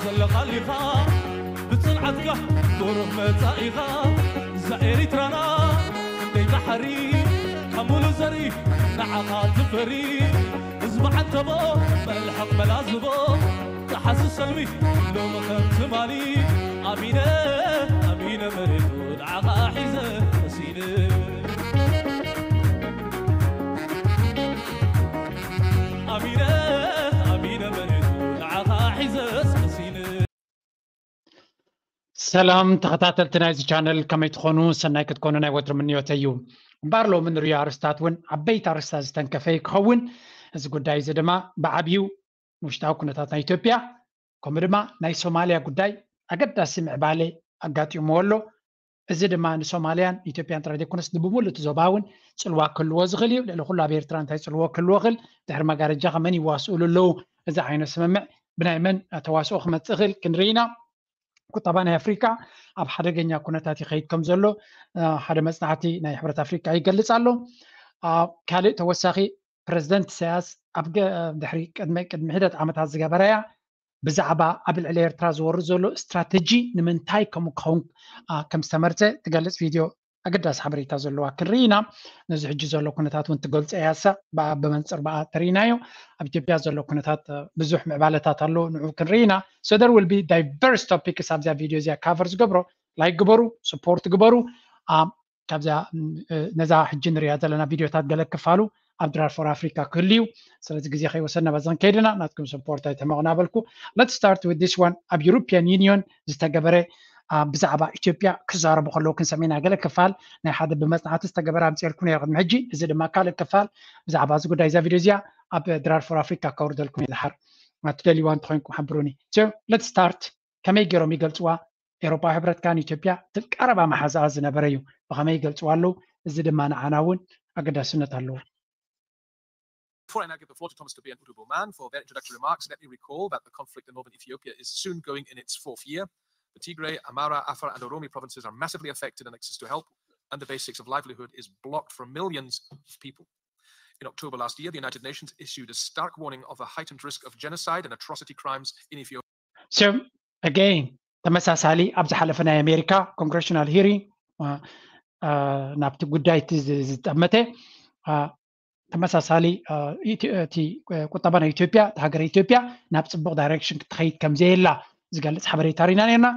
ዘለኻሊኻ ብጽንዓትካ ብሩህ መጻኢኻ እዛ ኤሪትራና እንደይ ባሕሪ ካብ ሙሉ ዘሪ ንዓኻ ትፈሪ ህዝቢ ዓንተቦ መልሕቕ መላዝቦ ተሓዚ ሰልሚ ሎሚ ከም ትማሊ ኣሚነ ኣሚነ መሬቱ ንዓኻ ሒዘ መሲነ ኣሚነ ኣሚነ መሬቱ ንዓኻ ሒዘ መሲነ ሰላም ተኸታተልቲ ናይዚ ቻነል ከመይ ትኾኑ? ሰናይ ክትኮኑ ናይ ወትሩ ምንዮተይ እዩ። እምበኣር ሎሚ ንሪኦ ኣርስታት እውን ዓበይቲ ኣርስታት ዝተንከፈ ክኸውን። እዚ ጉዳይ እዚ ድማ ብዓብዩ ውሽጣዊ ኩነታት ናይ ኢትዮጵያ ከምኡ ድማ ናይ ሶማልያ ጉዳይ ኣገዳሲ ምዕባለ ኣጋጢምዎ ኣሎ። እዚ ድማ ንሶማልያን ኢትዮጵያን ጥራይ ዘይኮነስ ንብሙሉእ እቲ ዞባ እውን ፅልዋ ክህልዎ ዝኽእል እዩ። ልዕሊ ኩሉ ኣብ ኤርትራ እንታይ ፅልዎ ክህልዎ ክእል ድሕሪ መጋረጃ ከመን ይዋስኡሉ ኣለዉ። እዚ ዓይነት ስምምዕ ብናይ መን ተዋስኦ ክመፅእ ይኽእል ክንርኢ ኢና። ቁጠባ ናይ ኣፍሪካ ኣብ ሓደገኛ ኩነታት ይኸይድ ከም ዘሎ ሓደ መፅናዕቲ ናይ ሕብረት ኣፍሪካ ይገልፅ ኣሎ። ካልእ ተወሳኺ ፕረዚደንት ኢሳያስ ኣብ ድሕሪ ቅድሚ ቅድሚ ሒደት ዓመታት ዝገበረያ ብዛዕባ ኣብ ልዕሊ ኤርትራ ዝወርድ ዘሎ ስትራተጂ ንምንታይ ከምኡ ክኸውን ከም ዝተመርፀ ትገልፅ ቪድዮ ኣገዳሲ ሓበሬታ ዘለዋ ክንርኢ ኢና። ነዚ ሕጂ ዘሎ ኩነታት እውን ትገልፆ እያ እሳ ብመንፅር ብኣ ተርኢናዮ። ኣብ ኢትዮጵያ ዘሎ ኩነታት ብዙሕ ምዕባለታት ኣሎ፣ ንዑ ክንርኢ ኢና። So there will be diverse topics ኣብዚኣ ቪድዮ እዚኣ ካቨር ዝገብሮ። ላይክ ግበሩ፣ ሰፖርት ግበሩ። ካብዚኣ ነዛ ሕጂ ንሪኣ ዘለና ቪድዮታት ገለ ክፋሉ ኣብ ድራር ፎር ኣፍሪካ ክህሉ እዩ። ስለዚ ግዜ ከይወሰድና በዚ ክንከይድ ኢና፣ ናትኩም ሰፖርት ኣይተመቕና በልኩ። Let's start with this one። ኣብ ዩሮፒያን ዩኒዮን ዝተገበረ ብዛዕባ ኢትዮጵያ ክዛረቡ ከለዉ ክንሰሚና ገለ ክፋል ናይ ሓደ ብመፅናዕቲ ዝተገበረ ኣምፅኤልኩ ነይረ ቅድሚ ሕጂ። እዚ ድማ ካልእ ክፋል ብዛዕባ እዚ ጉዳይ እዛ ቪድዮ እዚኣ ኣብ ድራር ፎር ኣፍሪካ ከውርደልኩም እየ። ድሓር ትደልይዋ እንተኮይንኩም ሓብሩኒ። Let's start። ከመይ ገይሮም ይገልፅዋ? ኤሮፓ ሕብረት ካን ኢትዮጵያ እቲ ቀረባ መሓዛኣ ዝነበረ እዩ። ብኸመይ ይገልፅዋ ኣለዉ? እዚ ድማ ንዓና እውን ኣገዳስነት ኣለዎ። Before I now give the floor to Thomas Tabian Udubuman for their introductory remarks, let me recall that the conflict in northern Ethiopia is soon going in its fourth year. The Tigray, Amara, Afar, and Oromi provinces are massively affected and access to help and the basics of livelihood is blocked for millions of people. In October last year, the United Nations issued a stark warning of the heightened risk of genocide and atrocity crimes in Ethiopia. So, again, ተመሳሳሊ ኣብ ዝሓለፈ ናይ ኣሜሪካ ኮንግሬሽናል ሂሪንግ ናብቲ ጉዳይ እቲ ዝጠመተ ተመሳሳሊ እቲ ቁጠባ ናይ ኢትዮጵያ፣ ሃገረ ኢትዮጵያ ናብ ፅቡቕ ዳይሬክሽን ክትኸይድ ከምዘየላ ዝገልፅ ሓበሬታ ሪና ነርና።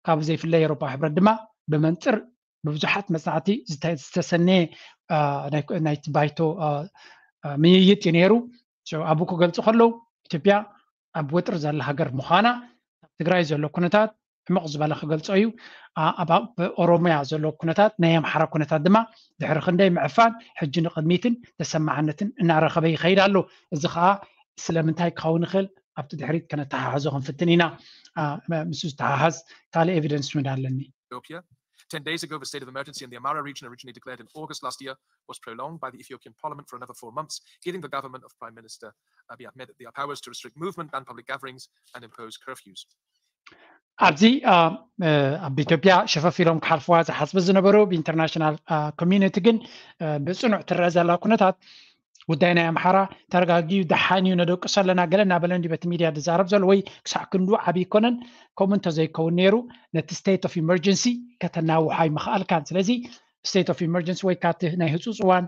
ካብ ዘይፍለይ ኤሮፓ ሕብረት ድማ ብመንፅር ብብዙሓት መፅናዕቲ ዝተሰነየ ናይቲ ባይቶ ምይይጥ እዩ ነይሩ። ኣብኡ ክገልፁ ከለዉ ኢትዮጵያ ኣብ ወጥሪ ዘላ ሃገር ምዃና፣ ኣብ ትግራይ ዘሎ ኩነታት ሕምቕ ዝበለ ክገልፆ እዩ። ኣብ ኦሮሚያ ዘሎ ኩነታት፣ ናይ ኣምሓራ ኩነታት ድማ ድሕሪ ክንደይ ምዕፋን ሕጂ ንቕድሚትን ተሰማዕነትን እናረኸበ ይኸይድ ኣሎ። እዚ ከዓ ስለምንታይ ክኸውን ይኽእል ኣብቲ ድሕሪት ከነተሓሕዞ ክንፍትን ኢና። ምስ ዝተሓሓዝ ካልእ ኤቪደንስ እውን ኣለኒ። Ten days ago, the state of emergency in the Amara region, originally declared in August last year, was prolonged by the Ethiopian parliament for another four months, giving the government of Prime Minister Abiy Ahmed the powers to restrict movement, ban public gatherings, and impose curfews. ኣብዚ ኣብ ኢትዮጵያ ሸፈፍ ኢሎም ክሓልፍዋ ዝሓስቡ ዝነበሩ ብኢንተርናሽናል ኮሚዩኒቲ ግን ብፅኑዕ ትረአ ዘላ ኩነታት ጉዳይ ናይ ኣምሓራ ተረጋጊኡ ደሓን እዩ ነደቅሶ ኣለና ገለ እናበለ እንዲ በቲ ሚድያ ዝዛረብ ዘሎ ወይ ክሳዕ ክንዱ ዓብዪ ይኮነን። ከምኡ እንተዘይከውን ነይሩ ነቲ ስቴት ኦፍ ኢመርጀንሲ ከተናውሓ ኣይምኽኣልካን። ስለዚ ስቴት ኦፍ ኢመርጀንሲ ወይ ካብቲ ናይ ህፁፅ እዋን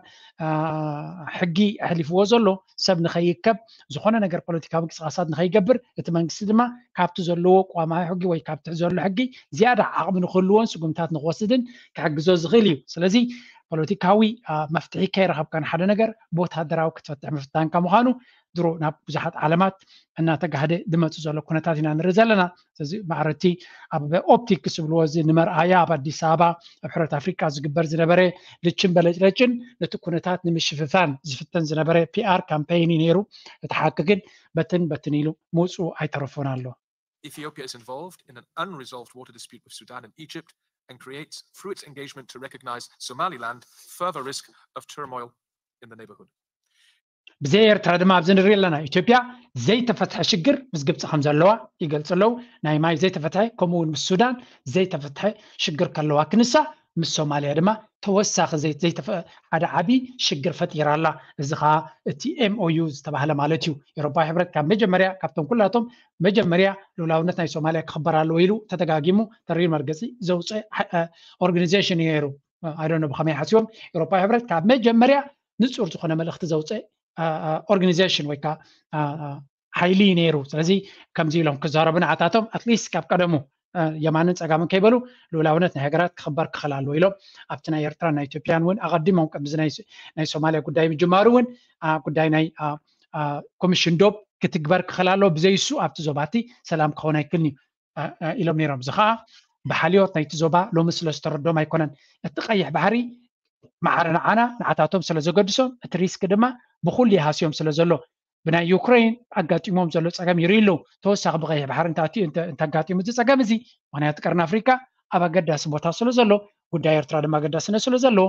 ሕጊ ኣሕሊፍዎ ዘሎ ሰብ ንኸይከብ ዝኾነ ነገር ፖለቲካዊ ምንቅስቃሳት ንኸይገብር እቲ መንግስቲ ድማ ካብቲ ዘለዎ ቅዋማዊ ሕጊ ወይ ካብቲ ዘሎ ሕጊ ዝያዳ ዓቕሚ ንክህልዎን ስጉምታት ንክወስድን ክሕግዞ ዝኽእል እዩ። ስለዚ ፖለቲካዊ መፍትሒ ከይረኸብካ ንሓደ ነገር ብወታደራዊ ክትፈትሕ ምፍታንካ ምዃኑ ድሮ ናብ ብዙሓት ዓለማት እናተጋህደ ዝመፁ ዘሎ ኩነታት ኢና ንርኢ ዘለና። ስለዚ ማዕረቲ ኣብ ኦፕቲክ ዝብልዎ እዚ ንመርኣያ ኣብ ኣዲስ ኣበባ ኣብ ሕብረት ኣፍሪቃ ዝግበር ዝነበረ ልችን በለጭለጭን ነቲ ኩነታት ንምሽፍፋን ዝፍተን ዝነበረ ፒኣር ካምፔይን እዩ ነይሩ። እቲ ሓቂ ግን በትን በትን ኢሉ ምውፅኡ ኣይተረፎን ኣሎ። Ethiopia is involved in an unresolved water dispute with Sudan and Egypt and creates, through its engagement to recognize Somaliland, further risk of turmoil in the neighborhood. ብዘይ ኤርትራ ድማ ኣብዚ ንርኢ ኣለና። ኢትዮጵያ ዘይተፈትሐ ሽግር ምስ ግብፂ ከም ዘለዋ ይገልፁ ኣለዉ። ናይ ማይ ዘይተፈትሐ ከምኡ እውን ምስ ሱዳን ዘይተፈትሐ ሽግር ከለዋ ክንሳ ምስ ሶማልያ ድማ ተወሳኺ ዘይተፈ ሓደ ዓቢ ሽግር ፈጢራ ኣላ። እዚ ኸዓ እቲ M O U ዝተባህለ ማለት እዩ። ኤውሮፓዊ ሕብረት ካብ መጀመርያ ካብቶም ኩላቶም መጀመርያ ልኡላውነት ናይ ሶማልያ ክኽበር ኣለዎ ኢሉ ተደጋጊሙ ተሪር መርገፂ ዘውፅአ organization እዩ ነይሩ። I don't know ብኸመይ ሓሲቦም። ኤውሮፓዊ ሕብረት ካብ መጀመርያ ንፁር ዝኾነ መልእኽቲ ዘውፅአ organization ወይ ከዓ ሓይሊ እዩ ነይሩ። ስለዚ ከምዚ ኢሎም ክዛረቡ ንዓታቶም at least ካብ ቀደሙ የማንን ፀጋምን ከይበሉ ልኡላውነት ናይ ሃገራት ክኽበር ክኽእል ኣለዎ ኢሎም ኣብቲ ናይ ኤርትራን ናይ ኢትዮጵያን እውን ኣቐዲሞም ቅድሚ ናይ ሶማልያ ጉዳይ ምጅማሩ እውን ጉዳይ ናይ ኮሚሽን ዶብ ክትግበር ክኽእል ኣለዎ፣ ብዘይሱ ኣብቲ ዞባቲ ሰላም ክኸውን ኣይክእልን እዩ ኢሎም ነይሮም። እዚ ከዓ ብሓልዮት ናይቲ ዞባ ሎሚ ስለ ዝተረዶም ኣይኮነን። እቲ ቀይሕ ባሕሪ ማዕረ ንዓና ንዓታቶም ስለ ዘገድሶም እቲ ሪስክ ድማ ብኩሉ ይሃስዮም ስለ ዘሎ ብናይ ዩክሬን ኣጋጢሞም ዘሎ ፀገም ይርኢ ኣለዉ። ተወሳኺ ብቀይሕ ባሕሪ እንተኣጋጢሙ እዚ ፀገም እዚ ምክንያቱ ቀርኒ ኣፍሪካ ኣብ ኣገዳሲ ቦታ ስለ ዘሎ ጉዳይ ኤርትራ ድማ ኣገዳስነት ስለ ዘለዎ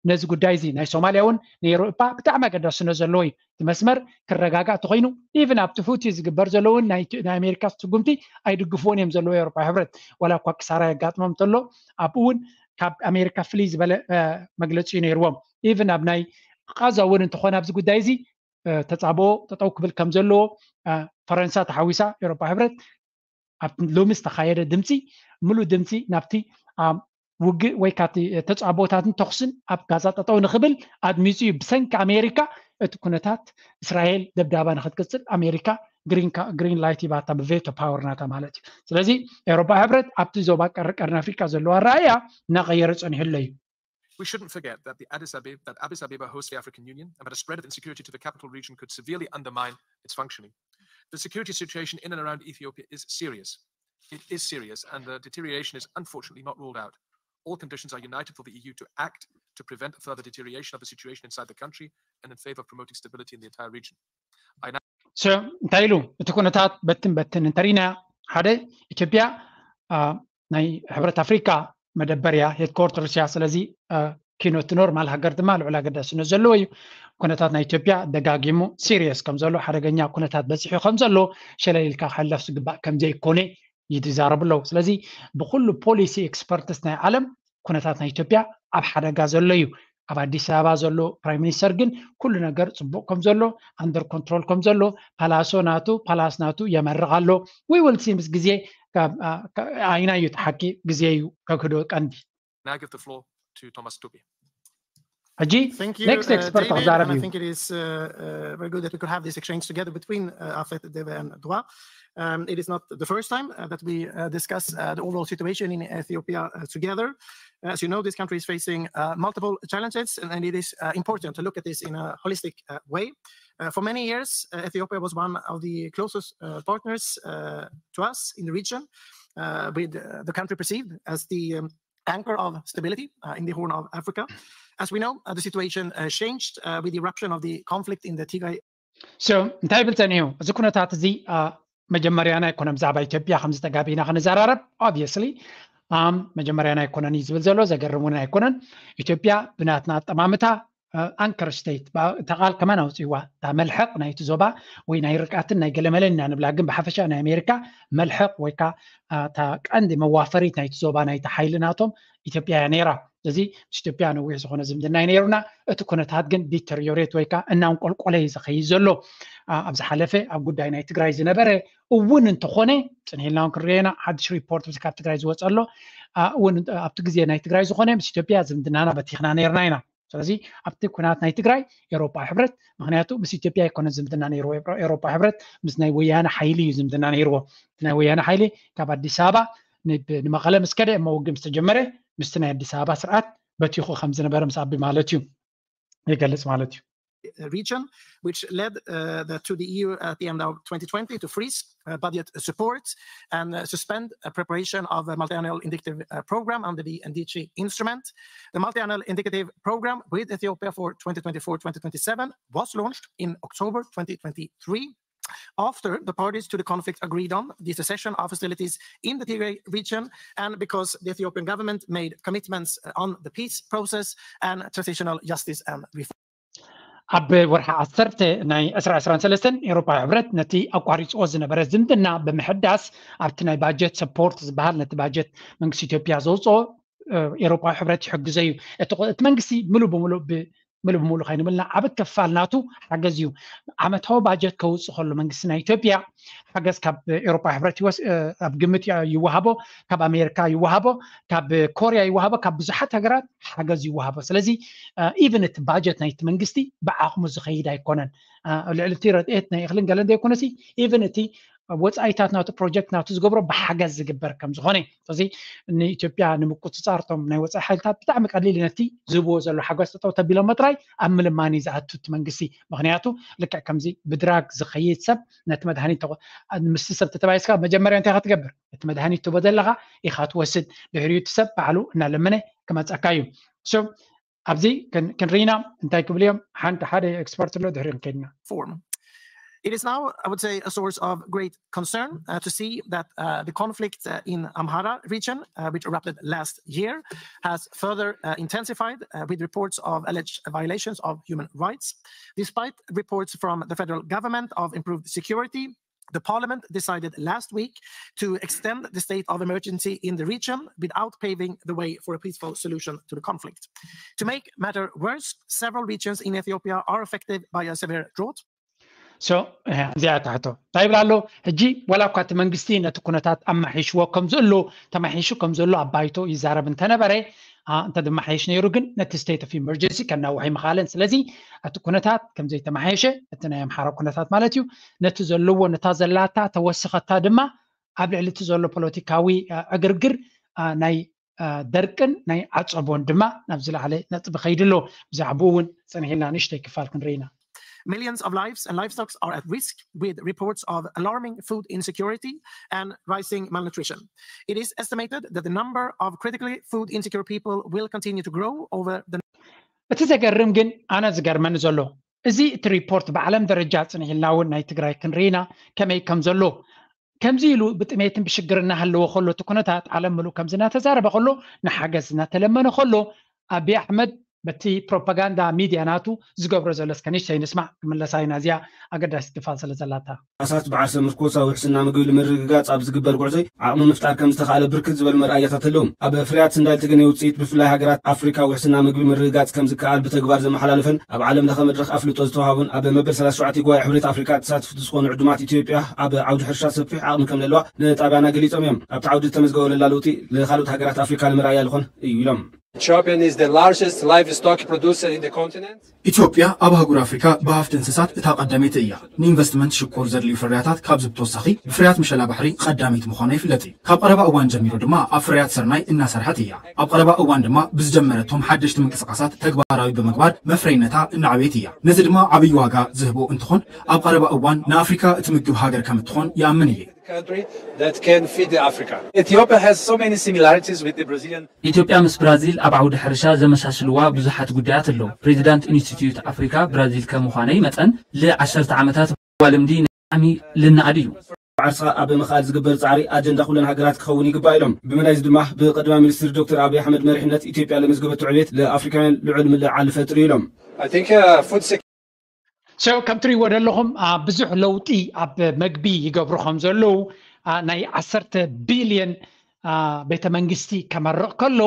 ነዚ ጉዳይ እዚ ናይ ሶማልያ እውን ንኤውሮፓ ብጣዕሚ ኣገዳስነት ዘለዎ እዩ። እቲ መስመር ክረጋጋእ ተኮይኑ ኢቭን ኣብቲ ሁቲ ዝግበር ዘሎ እውን ናይ ኣሜሪካ ስጉምቲ ኣይድግፍዎን እዮም ዘለዎ ኤውሮፓ ሕብረት ዋላ እኳ ክሳራ የጋጥሞም እንተሎ ኣብኡ እውን ካብ ኣሜሪካ ፍልይ ዝበለ መግለፂ እዩ ነይርዎም። ኢቭን ኣብ ናይ ቃዛ እውን እንተኾነ ኣብዚ ጉዳይ እዚ ተፃብኦ ጠጠው ክብል ከም ዘለዎ ፈረንሳ ተሓዊሳ ኤውሮፓ ሕብረት ኣብ ሎሚ ዝተኻየደ ድምፂ ምሉእ ድምፂ ናብቲ ውግእ ወይ ካብቲ ተፃቦታትን ተኩስን ኣብ ጋዛ ጠጠው ንክብል ኣድሚፁ እዩ። ብሰንኪ ኣሜሪካ እቲ ኩነታት እስራኤል ደብዳባ ንክትቅፅል ኣሜሪካ ግሪን ላይት ይባታ ብቬቶ ፓወር ናታ ማለት እዩ። ስለዚ ኤውሮፓ ሕብረት ኣብቲ ዞባ ቀርቀርን ኣፍሪካ ዘለዎ ኣረኣያ እናቀየረ ፀኒሑ ኣሎ እዩ። We shouldn't forget that the Addis Abeba, that Addis Abeba hosts the African Union and that a spread of insecurity to the capital region could severely undermine its functioning. The security situation in and around Ethiopia is serious. It is serious, and the deterioration is unfortunately not ruled out. All conditions are united for the E U to act to prevent a further deterioration of the situation inside the country and in favor of promoting stability in the entire region. እንታይ ኢሉ እቲ ኩነታት በትን በትን እንተሪና ሓደ ኢትዮጵያ ናይ ሕብረት ኣፍሪካ መደበር እያ ሄድኮርተርስ እያ። ስለዚ ኪኖ እቲ ኖርማል ሃገር ድማ ልዑል ኣገዳስነት ዘለዎ እዩ። ኩነታት ናይ ኢትዮጵያ ደጋጊሙ ሲሪየስ ከም ዘሎ ሓደገኛ ኩነታት በፂሑ ከም ዘሎ ሸለል ኢልካ ክሕለፍ ዝግባእ ከም ዘይኮነ ይዛረቡ ኣለዉ። ስለዚ ብኩሉ ፖሊሲ ኤክስፐርትስ ናይ ዓለም ኩነታት ናይ ኢትዮጵያ ኣብ ሓደጋ ዘሎ እዩ። ኣብ ኣዲስ ኣበባ ዘሎ ፕራይም ሚኒስተር ግን ኩሉ ነገር ፅቡቅ ከም ዘሎ ኣንደር ኮንትሮል ከም ዘሎ ፓላሶ ናቱ ፓላስ ናቱ የመርቕ ኣሎ። ዊውል ሲ ምስ ግዜ ኣይና እዩ ሓቂ ግዜ እዩ ከክዶ ቀንዲ Now I give the floor to Thomas Tupi. ሕጂ Thank you, ኔክስት uh, ኤክስፐርት David, ክዛረብ and I እዩ። think it is uh, uh, very good that we could have this exchange together between uh, Afet, Deve, and Dua. Um, it is not the first time uh, that we uh, discuss uh, the overall situation in Ethiopia uh, together. As you know, this country is facing uh, multiple challenges, and, and it is uh, important to look at this in a holistic uh, way. Uh, for many years, uh, Ethiopia was one of the closest uh, partners uh, to us in the region, uh, with uh, the country perceived as the um, anchor of stability uh, in the Horn of Africa. As we know, uh, the situation uh, changed uh, with the eruption of the conflict in the Tigray. So እንታይ ይብል ጸኒሑ እዚ ኩነታት እዚ መጀመርያና ኣይኮነ ብዛዕባ ኢትዮጵያ ከምዚ ተጋቢና ክንዘራረብ obviously መጀመርያና ኣይኮነን እዩ ዝብል ዘሎ ዘገርም እውን ኣይኮነን። ኢትዮጵያ ብናትና ኣጠማምታ ኣንከር ስቴት እታ ቃል ከማን ኣውፅዋ እታ መልሐቕ ናይቲ ዞባ ወይ ናይ ርቃትን ናይ ገለመለን ኢና ንብላ ግን ብሓፈሻ ናይ ኣሜሪካ መልሐቕ ወይ ከዓ እታ ቀንዲ መዋፈሪት ናይቲ ዞባ ናይቲ ሓይሊ ናቶም ኢትዮጵያ እያ ነይራ። እዚ ምስ ኢትዮጵያ ነዊሕ ዝኾነ ዝምድና እዩ ነይሩና። እቲ ኩነታት ግን ዲተሪዮሬት ወይ ከዓ እናንቆልቆለ እዩ ዝኸይድ ዘሎ። ኣብ ዝሓለፈ ኣብ ጉዳይ ናይ ትግራይ ዝነበረ እውን እንተኾነ ፅንሒልና እውን ክንሪኦ ኢና ሓድሽ ሪፖርት ካብ ትግራይ ዝወፀ ኣሎ። እውን ኣብቲ ግዜ ናይ ትግራይ ዝኾነ ምስ ኢትዮጵያ ዝምድናና በቲኽና ነይርና ኢና። ስለዚ ኣብቲ ኩናት ናይ ትግራይ ኤሮፓ ሕብረት ምክንያቱ ምስ ኢትዮጵያ ኣይኮነን ዝምድና ነይርዎ። ኤሮፓ ሕብረት ምስ ናይ ወያነ ሓይሊ እዩ ዝምድና ነይርዎ። እቲ ናይ ወያነ ሓይሊ ካብ ኣዲስ ኣበባ ንመቐለ ምስ ከደ እሞ ውግእ ምስ ተጀመረ ምስቲ ናይ ኣዲስ ኣበባ ስርዓት በቲኹ ከም ዝነበረ ምስ ኣቢ ማለት እዩ ይገልጽ ማለት እዩ። region, which led uh, the, to the E U at the end of twenty twenty to freeze uh, budget support and uh, suspend a preparation of a multi-annual indicative uh, program under the N D C instrument. The multi-annual indicative program with Ethiopia for twenty twenty-four twenty twenty-seven was launched in October twenty twenty-three after the parties to the conflict agreed on the cessation of hostilities in the Tigray region and because the Ethiopian government made commitments uh, on the peace process and transitional justice and reform. ኣብ ወርሒ ዓሰርተ ናይ ዕስራ ዕስራን ሰለስተን ኤሮፓ ሕብረት ነቲ ኣቋሪፅዎ ዝነበረ ዝምድና ብምሕዳስ ኣብቲ ናይ ባጀት ሰፖርት ዝበሃል ነቲ ባጀት መንግስቲ ኢትዮጵያ ዘውፅኦ ኤሮፓዊ ሕብረት ይሕግዞ እዩ። እቲ መንግስቲ ምሉእ ብምሉእ ምሉእ ብምሉእ ከይንብልና ዓብ ክፋል ናቱ ሓገዝ እዩ። ዓመታዊ ባጀት ከውፅእ ከሎ መንግስቲ ናይ ኢትዮጵያ ሓገዝ ካብ ኤሮፓ ሕብረት ኣብ ግምት ይወሃቦ፣ ካብ ኣሜሪካ ይወሃቦ፣ ካብ ኮርያ ይወሃቦ፣ ካብ ብዙሓት ሃገራት ሓገዝ ይወሃቦ። ስለዚ ኢቨን እቲ ባጀት ናይቲ መንግስቲ ብዓቕሙ ዝኸይድ ኣይኮነን። ልዕሊ እቲ ረድኤት ናይ እኽልን ገለን ዘይኮነሲ ኢቨን እቲ ወፃኢታት ናቱ ፕሮጀክት ናቱ ዝገብሮ ብሓገዝ ዝግበር ከም ዝኾነ እዚ ንኢትዮጵያ ንምቁፅፃር እቶም ናይ ወፃኢ ሓይልታት ብጣዕሚ ቀሊል ነቲ ዝህብዎ ዘሎ ሓገዝ ጠጠው ተቢሎም መጥራይ ኣብ ምልማኒ ዝኣቱ እቲ መንግስቲ። ምክንያቱ ልክዕ ከምዚ ብድራግ ዝኸይድ ሰብ ነቲ መድሃኒት ምስቲ ሰብ ተተባይስካ መጀመርያ እንታይ ክትገብር እቲ መድሃኒት ትቦ ዘለካ ኢካ ትወስድ ድሕሪኡ እቲ ሰብ ባዕሉ እናለመነ ክመፀካ እዩ። ኣብዚ ክንርኢና እንታይ ክብል እዮም ሓንቲ ሓደ ኤክስፐርት ኣሎ ድሕሪ ክንከድና form. It is now, I would say, a source of great concern uh, to see that uh, the conflict uh, in Amhara region, uh, which erupted last year, has further uh, intensified uh, with reports of alleged violations of human rights. Despite reports from the federal government of improved security, the parliament decided last week to extend the state of emergency in the region without paving the way for a peaceful solution to the conflict. To make matter worse, several regions in Ethiopia are affected by a severe drought. እዚኣ ትሕቶ እንታይ ይብል ኣሎ? ሕጂ ዋላ እኳ እቲ መንግስቲ ነቲ ኩነታት ኣማሒሽዎ ከም ዘሎ ተማሒሹ ከም ዘሎ ኣብ ባይቶ ይዛረብ እንተነበረ እንተ ድማሓየሽ ነይሩ ግን ነቲ state of emergency ከናውሕ ይምኻለን። ስለዚ እቲ ኩነታት ከም ዘይተማሓየሸ እቲ ናይ ኣምሓራ ኩነታት ማለት እዩ ነቲ ዘለዎ ነታ ዘላታ ተወስኸታ ድማ ኣብ ልዕሊ እቲ ዘሎ ፖለቲካዊ ዕግርግር ናይ ደርቅን ናይ ዓፀቦን ድማ ናብ ዝለዓለ ነጥቢ ከይድሎ ብዛዕባኡ እውን ፀኒሕልና ንእሽተይ ክፋል ክንርኢና። Millions of lives and livestock are at risk, with reports of alarming food insecurity and rising malnutrition. It is estimated that the number of critically food insecure people will continue to grow over the እቲ ዘገርም ግን ኣነ ዝገርመኒ ዘሎ እዚ እቲ ሪፖርት ብዓለም ደረጃ ፅንሒልና እውን ናይ ትግራይ ክንርኢና ከመይ ከም ዘሎ ከምዚ ኢሉ ብጥሜትን ብሽግር እናሃለወ ከሎ እቲ ኩነታት ዓለም ምሉእ ከምዚ እናተዛረበ ከሎ ንሓገዝ እናተለመነ ከሎ ኣቢ ኣሕመድ በቲ ፕሮፓጋንዳ ሚድያ ናቱ ዝገብሮ ዘሎ እስከ ንእሽተይ ንስማዕ። ክምለሳ ኢና እዚኣ ኣገዳሲት ክፋል ስለ ዘላታ። ኣሳት ብዓርሰ ምርኮሳዊ ውሕስና ምግቢ ንምርግጋፅ ኣብ ዝግበር ጉዕዞይ ዓቕሚ ምፍጣር ከም ዝተኻእለ ብርክት ዝበሉ መርኣያታት ኣለዉ። ኣብ ፍርያት ስንዳይ ተገነ ውፅኢት ብፍላይ ሃገራት ኣፍሪካ ውሕስና ምግቢ ምርግጋፅ ከም ዝከኣል ብተግባር ዘመሓላለፈን ኣብ ዓለም ለኸ መድረኽ ኣፍልጦ ዝተዋሃቡን ኣብ መበል ሰላሳ ሸውዓተ ጉባኤ ሕብረት ኣፍሪካ ተሳተፍቲ ዝኾኑ ዕዱማት ኢትዮጵያ ኣብ ዓውዲ ሕርሻ ሰፊሕ ዓቕሚ ከም ዘለዋ ንጣብያና ገሊፆም እዮም። ኣብቲ ዓውዲ ዝተመዝገበ ለላ ለውጢ ንካልኦት ሃገራት ኣፍሪካ ንምርኣያ ዝኾን እዩ ኢሎም። Ethiopian is the largest livestock producer in the continent. ኢትዮጵያ ኣብ ኣህጉር ኣፍሪካ ብሃፍቲ እንስሳት እታ ቀዳመይቲ እያ። ንኢንቨስትመንት ሽኮር ዘድልዩ ፍርያታት ካብዚ ብተወሳኺ ብፍርያት ምሸላ ባሕሪ ቀዳመይቲ ምዃና ይፍለጥ እዩ። ካብ ቀረባ እዋን ጀሚሩ ድማ ኣብ ፍርያት ስርናይ እናሰርሐት እያ። ኣብ ቀረባ እዋን ድማ ብዝጀመረቶም ሓደሽቲ ምንቅስቃሳት ተግባራዊ ብምግባር መፍረይነታ እናዕበየት እያ። ነዚ ድማ ዓብዪ ዋጋ ዝህቦ እንትኾን ኣብ ቀረባ እዋን ንኣፍሪካ እትምግብ ሃገር ከም እትኾን ይኣምን እየ። country that can feed Africa. Ethiopia has so many similarities with the Brazilian ኢትዮጵያ ምስ ብራዚል ኣብ ዓውዲ ሕርሻ ዘመሳስልዋ ብዙሓት ጉዳያት ኣለዉ። ፕሬዚዳንት ኢንስቲትዩት ኣፍሪካ ብራዚል ከም ምዃነይ መጠን ልዕሊ ዓሰርተ ዓመታት ዋ ልምዲ ንዓሚ ልንኣድ እዩ። ዓርስኻ ኣብ ምኽኣል ዝግበር ጻዕሪ ኣጀንዳ ኩለን ሃገራት ክኸውን ይግባእ ኢሎም። ብምናይዚ ድማ ብቀዳማይ ሚኒስትር ዶክተር ኣብይ ኣሕመድ መሪሕነት ኢትዮጵያ ለመዝገበቶ ዕቤት ለኣፍሪካውያን ልዑል ምልዕዓል ፈጥሩ ኢሎም። I think uh, food security So ከም ትሪእዎ ዘለኹም ብዙሕ ለውጢ ኣብ መግቢ ይገብሩ ከም ዘለዉ ናይ ዓሰርተ ቢልዮን ቤተ መንግስቲ ከመርቕ ከሎ